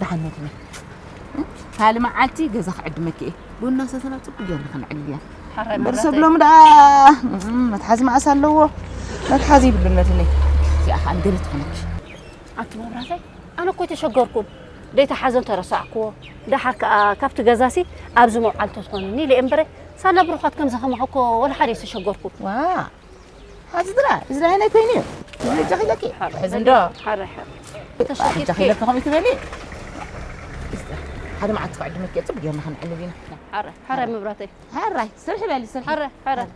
ደሓን መኪና ካልእ መዓልቲ ገዛ ክዕድመኪ እየ። ቡና ሰተና ጽቡቅ ጌርና ከነዕልል ኢና። እምበር ሰብ ሎሚ ደኣ መትሓዚ መዓስ ኣለዎ? መትሓዚ ይብሉን መድህነይ። እዚኣ ከኣ ንገለ ትኾነኪ። ኣቲ መብራህተይ፣ ኣነ እኮ ኣይተሸገርኩን። ደይታ ሓዘን ተረሳዕክዎ። ደሓር ከኣ ካብቲ ገዛሲ ኣብዚ ምውዓል ተትኾኑኒ ኢለ እምበረ፣ ሳላ ብሩኻት ከምዚ ከማኺ እኮ ወላ ሓደ ኣይተሸገርኩን። ዋእ! ሓዚ ጥራ፣ እዚ ናይ ናይ ኮይኑ እዩ። እዚ እጃኺ ኢለኪ። ሕዚ እንዶ። ሓራይ፣ ሓራይ። ተሸኪርኪ። እጃኺ ኢለኪ ከምኡ ትበሊ። ሓደ መዓልቲ ክዕድመኪ እየ፣ ጽቡቅ ጌርና ክንዕልል ኢና። ሓራይ፣ ሓራይ መብራተይ። ሓራይ፣ ስርሒ በሊ፣ ስርሒ። ሓራይ፣ ሓራይ።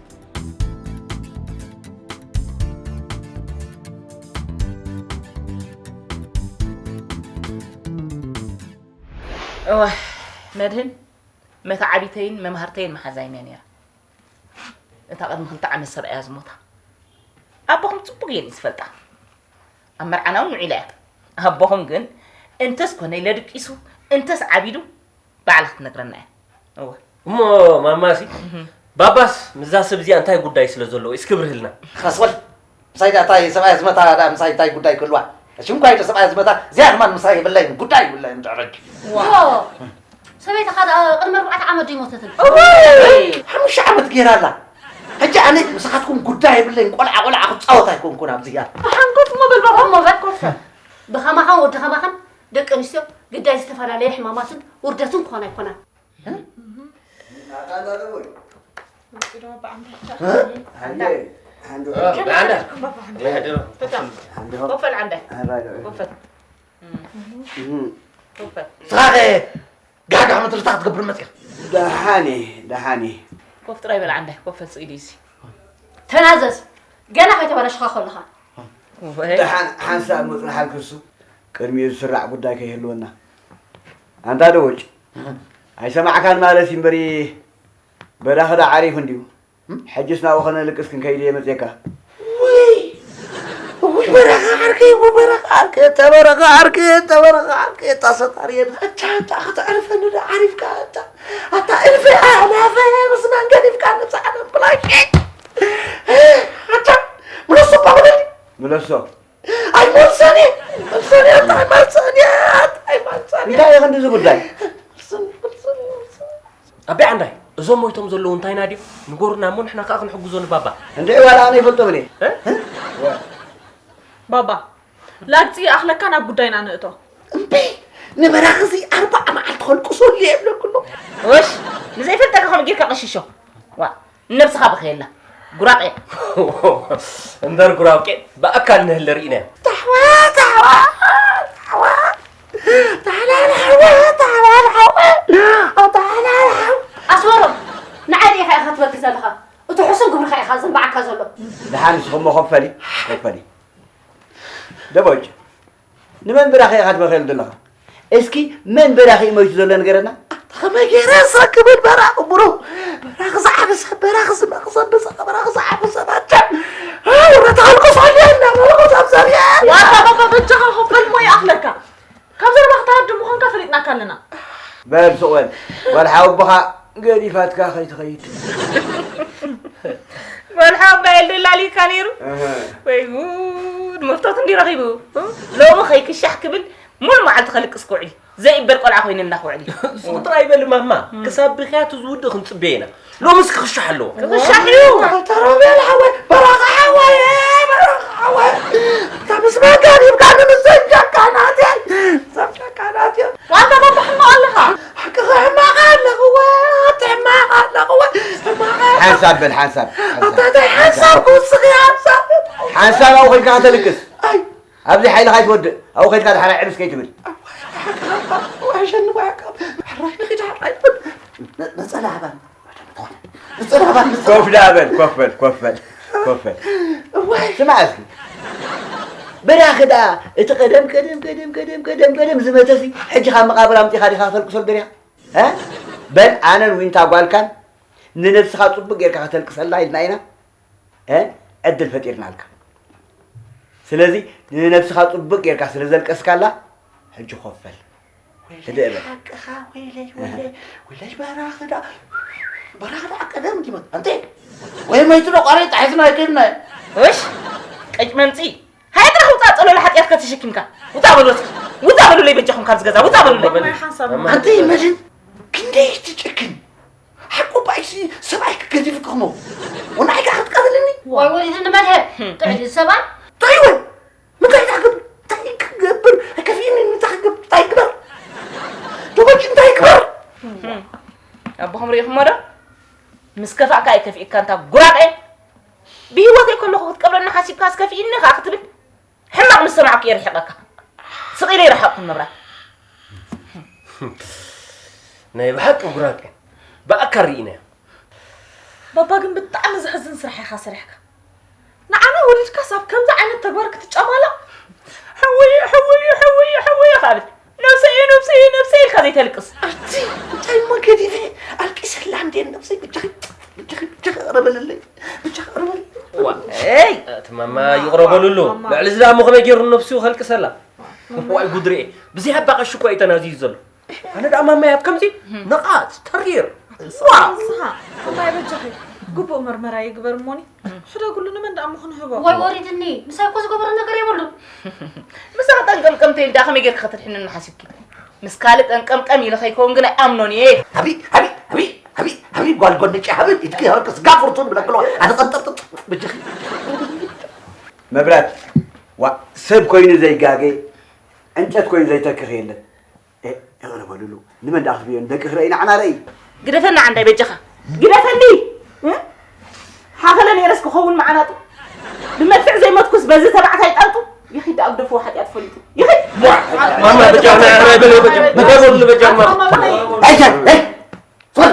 እወ፣ መድህን መተዓቢተይን መምሃርተይን መሓዛይን እያ ነይራ። እታ ቅድሚ ክልተ ዓመት ሰብኣያ ዝሞታ ኣቦኹም ጽቡቕ እየን ዝፈልጣ። ኣብ መርዓና እውን ውዒላ እያ። ኣቦኹም ግን እንተስ ኮነ ኢለ ድቂሱ እንተስ ዓቢዱ ባዕላ ክትነግረና እያ። እወ። እሞ ማማሲ ባባስ ምስዛ ሰብ እዚኣ እንታይ ጉዳይ ስለ ዘለዎ እስኪ ብርህልና። ከስወል ምሳይ ዳ እንታይ ሰብኣይ ዝመታ ዳ ምሳይ እንታይ ጉዳይ ክህልዋ? ሽም ኳይ ዶ ሰብኣይ ዝመታ እዚኣ ድማ ምሳይ የብለይን ጉዳይ የብለይን ድዕረጅ። ሰበይትኻ ደኣ ቅድሚ ኣርባዕተ ዓመት ዶ ይሞተትን? ሓሙሽተ ዓመት ገይራ ኣላ። ሕጂ ኣነ ምሳኻትኩም ጉዳይ የብለይን። ቆልዓ ቆልዓ ክፃወት ኣይኮንኩን ኣብዚኣ። ብሓንጎፍ እሞ በል ባባ እሞ በል ኮፈ። ብኸማኻን ወዲ ኸማኻን ደቂ ኣንስትዮ ግዳይ ዝተፈላለየ ሕማማትን ውርደትን ክኾና ኣይኮናን። ኮፈል ዓንዳይ ኮፈል ኮፈል ስኻ ኸ ጋጋ ምድርታ ክትገብር መፅኢኻ። ደሓን እየ ደሓን እየ። ኮፍ ጥራይ በል ዓንዳይ ኮፈል ስኢሉ እዩ። ተናዘዝ ገና ከይተበላሽኻ ከለኻ። ደሓን ሓንሳብ ምፅናሓልኪ እሱ ቅድሚኡ ዝስራዕ ጉዳይ ከይህልወና። ኣንታ ደወጭ ኣይሰማዕካን ማለት እዩ እምበሪ በራኺ ዶ ዓሪፉ እንድዩ? ሕጅስ ናብኡ ከነልቅስ ክንከይድ እየ መፅየካ። ውይ ውይ በረኻ ዓርከይ ውይ በረኻ ዓርከይ እተ በረኻ ዓርከይ እተ በረኻ ዓርከይ እታ ሰጣርየ ኣታ ኣታ ከተዕርፈኒ ዶ ዓሪፍካ ኣታ ኣታ እልፊ ኣእላፈ ምስማን ገዲፍካ ንብፃዕነ ብላሽ ኣታ ምለሶ እኳ በለኒ ምለሶ ኣይመልሰን እየ መልሰን እየ ኣታ ኣይመልሰን እየ ኣታ ኣይመልሰን እየ እንታይ እዩ ክንዲ እዚ ጉዳይ ኣቤ ዓንዳይ እዞም ሞይቶም ዘለዉ እንታይና ድዮም ንገሩና እሞ ንሕና ከዓ ክንሕግዞ ንባባ እንድዒ ዋላ ኣነ ይፈልጦም እየ ባባ ላግፂ ይኣኽለካ ናብ ጉዳይና ንእቶ እምበይ ንበራኺ እዚ ኣርባዓ መዓልቲ ከልቅሶ ኣለ የብለክሎ እሽ ንዘይፈልጠካ ከምኡ ጌርካ ቀሽሾ ዋ ንነብስኻ ብኸየላ ጉራቄ እምበር ጉራቄ ብኣካል ንህለ ርኢናዮ ታሕዋ ታሕዋ ታሕዋ ታሕላል ሓወ ታሕላል ሓወ ታሕላል ሓወ ኣስመሮም ንዓይ ዲኻ ኢኻ ትበኪ ዘለኻ እቲ ሕሱም ግብርኻ ኢኻ ዘንባዓካ ዘሎ ደሓን ንስኹም መኸፈሊ ከፈሊ ደቦጭ ንመን ብራኸ ኢኻ ትበኽየሉ ዘለኻ? እስኪ መን በራኺ እዩ መይቱ ዘሎ ንገረና? ኣታ ከመይ ገይረ ዘረክብን በራኺ ብሩኽ በራኺ ዝዓበሰ በራኺ ዝመቕሰ ብሰ በራኺ ዝዓበሰ ባቻ ወረ ተኸልቅሶ ኣሊያና መለኮት ኣብ ዘብያ ዋታ ባባ በጃኻ ኸፈልሞ ይኣኽለካ ካብ ዘረባ ክተሃድም ምዃንካ ፈሊጥናካ ኣለና። በል ስቕ በል ጓል ሓወቦኻ ገዲፋትካ ከይትኸይድ። ጓል ሓወቦይ ኣልዶ ላልዩካ ነይሩ። ወይ ጉድ መፍቶት እንዲ ረኺቡ። ሎሚ ከይክሻሕ ክብል ሙሉ መዓልቲ ከልቅስ ክውዕል እዩ። ዘይእበድ ቆልዓ ኮይንና ክውዕል እዩ። ስቕ ጥራይ በሊ ማማ። ክሳብ ብኽያቱ ዝውድእ ክንጽበዮ ኢና። ሎምስ ክኽሻሕ ኣለዎ። ክኽሻሕ እዩ። ኣንታ ሮቤል ሓወይ፣ በራኺ ሓወይ፣ በራኺ ሓወይ። ኣንታ ምስ መን ጋር ይብቃ ንምዘን ጃካ ናትየይ። ዘም ጃካ ናትየይ። ዋንታ ባባ ሕማቕ ኣለኻ። ሓቅኻ ሕማቕ ኣለኽወ፣ ኣቲ ሕማቕ ኣለኽወ። ሕማቕ ሓንሳብ በል ሓንሳብ። ኣንታ እንታይ ሓንሳብ ክውስኺ ሓንሳብ። ሓንሳብ ኣብኡ ኮይንካ ከተልቅስ። ኣይ ኣብዚ ሓይልኻ ኣይትወድእ ኣብኡ ከይድካ ድሓር ዕብስ ከይትብል ዋሕሸኒ ዋሕካ ሕራይ ንኺድ ሕራይ ንኹድ ነፀላ ሃባን ነፀላ ሃባን ነፀላ ኮፍ ደኣ በል ኮፍ በል ኮፍ በል ኮፍ በል እዋይ ስማዕ እስኪ በራኺ ደኣ እቲ ቀደም ቀደም ቀደም ቀደም ቀደም ቀደም ዝመተሲ ሕጂ ካብ መቓብር ኣምፂኻ ዲኻ ክተልቅሰሉ ደሪኻ እ በል ኣነን ዊንታ ጓልካን ንነብስኻ ፅቡቅ ጌርካ ከተልቅሰላ ኢልና ኢና ዕድል ፈጢርናልካ። ስለዚ ንነብስኻ ጽቡቅ ጌርካ ስለ ዘልቀስካላ ሕጂ ኮፍ በል። ህድእ በል። ሓቅኻ ወይለይ ወይለይ ወይለይ በራኺ ደኣ በራኺ ደኣ ቀደም እንዲመ ኣንተ ወይ መይቱ ዶ ቋሬጣ ሒዝና ኣይከድና እሽ ቀጭ መምፅኢ ሃይ ጥራሕ ውፃእ ፀሎሎ ሓጢኣትካ ተሸኪምካ ውፃእ በሉ እስኪ ውፃእ በሉለይ በጃኹም ካብዚ ገዛ ውፃእ በሉለይ ኣንቲ መድን ክንደይ ትጭክን ሓቁ ባይሲ ሰብኣይ ክገዚፍ ክኽሞ ወናይ ከዓ ክትቀትልኒ ዋይ ወሊድ ንመድሀ ጥዕዲ ሰብኣይ እንታይ ወይ ምንታይ ትሕግብ እንታይ ክገብር ኣይከፍእኒ እንታይ ክገብር እንታይ ግበር ደሞች እንታይ ግበር ኣቦኹም ርኢኹሞ ዶ ምስ ከፋእካ ኣይከፍእካ እንታ ጉራቄ ብህይወተይ ከለኹ ክትቀብረኒ ሓሲብካ ኣስከፊእኒ ከዓ ክትብል ሕማቕ ምስ ሰማዕኩ እየ ርሒቐካ። ስቕ ኢለ ኣይረሓቕኩን መብራት። ናይ ብሓቂ ጉራቄ ብኣካል ርኢናዮ። ባባ ግን ብጣዕሚ ዘሕዝን ስራሕ ኢኻ ሰሪሕካ። ንዓና ወሊድካስ ኣብ ከምዚ ዓይነት ተግባር ክትጨማለቕ? ሕውይ ሕውይ ሕውይ ሕውይ ኢኻ ብል። ነብሰይ ነብሰይ ነብሰይ ኢልካ ዘይተልቅስ። ኣቲ እንታይ እሞ ገዲፈ ኣልቂሰላ እንዴ ነብሰይ ብጃኺ ብጃኺ ብጃኺ ቅረበልለይ ብጃኺ ቅረበልለይ። እዋ እይ እቲ ማማ ይቕረበሉ ኣሎ ልዕሊ እዚ ደኣ እሞ ከመይ ገይሩ ነብሱ ከልቅሰላ ዋይ ጉድ ርኤ ብዘይ ኣባቐሽ እኮ እዩ ተናዝዩ ዘሎ ኣነ ደኣ ማማይ ኣብ ከምዚ ነቓጽ ተሪር ዋ ንስኻ እንታይ በጃኻ ግቡእ መርመራ ይግበር እሞኒ፣ ሕደጉሉ። ንመን ደኣ እሞ ክንህቦ? ዋይ ወሪድኒ። ምሳይ እኮ ዝገበሮ ነገር የብሉን። ምሳኺ ጠንቀምቀምተ ኢሉ ደኣ ከመይ ጌርኪ ከተድሕንኒ ሓሲብኪ? ምስ ካልእ ጠንቀምቀም ኢለ ከይከውን ግን ኣይኣምኖን እየ። ሃቢ ሃቢ ሃቢ ሃቢ ሃቢ ጓል ጎንጭ ሃቢ ኢድኪ ሃብርክ ስጋ ፍርቱን ብለክሎ ኣነ ቀንጠጥጥ ብጅኺ። መብራት ዋ ሰብ ኮይኑ ዘይጋገ ዕንጨት ኮይኑ ዘይተክኽ የለን። ይቕረ በልሉ። ንመን ደኣ ክትብዮ ንደቂ ክረኢ ንዓና ረኢ። ግደፈና ዓንዳይ በጃኻ ግደፈኒ። ሓኸለ ነይረስ ክኸውን መዓናጡ ብመድፍዕ ዘይመትኩስ በዚ ተባዕታይ ጣንጡ። ይኺድ ደኣ ግደፍዎ ሓጢኣት ፈሊጡ ይኺድ። ማማ በጃ በጃ ኣይተ ሶል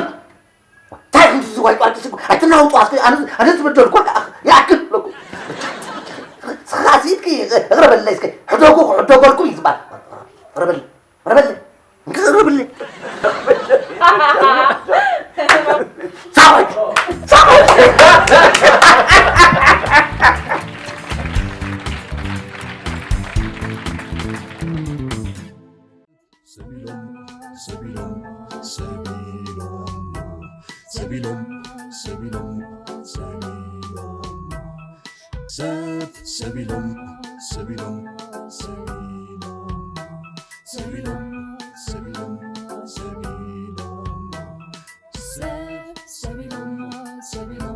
እንታይ ከምዚ ዝዋይ ቋልቂ ስጉ ኣይትናውጡ ኣስከ ኣነ ኣነ ዝበደልኩ ይኣክል ለኩ። ስኻ ሲድኪ እቕረበለይ እስከ ሕደጉ ክሕደገልኩም እዩ ዝበሃል። ረበል ረበል ረበል ሳባይ ሳባይ ሰቢሎም ሰቢሎም ሰቢሎም ሰቢሎም ሰቢሎም ሰቢሎም ሰብ ሰቢሎም ሰቢሎም ሰቢሎም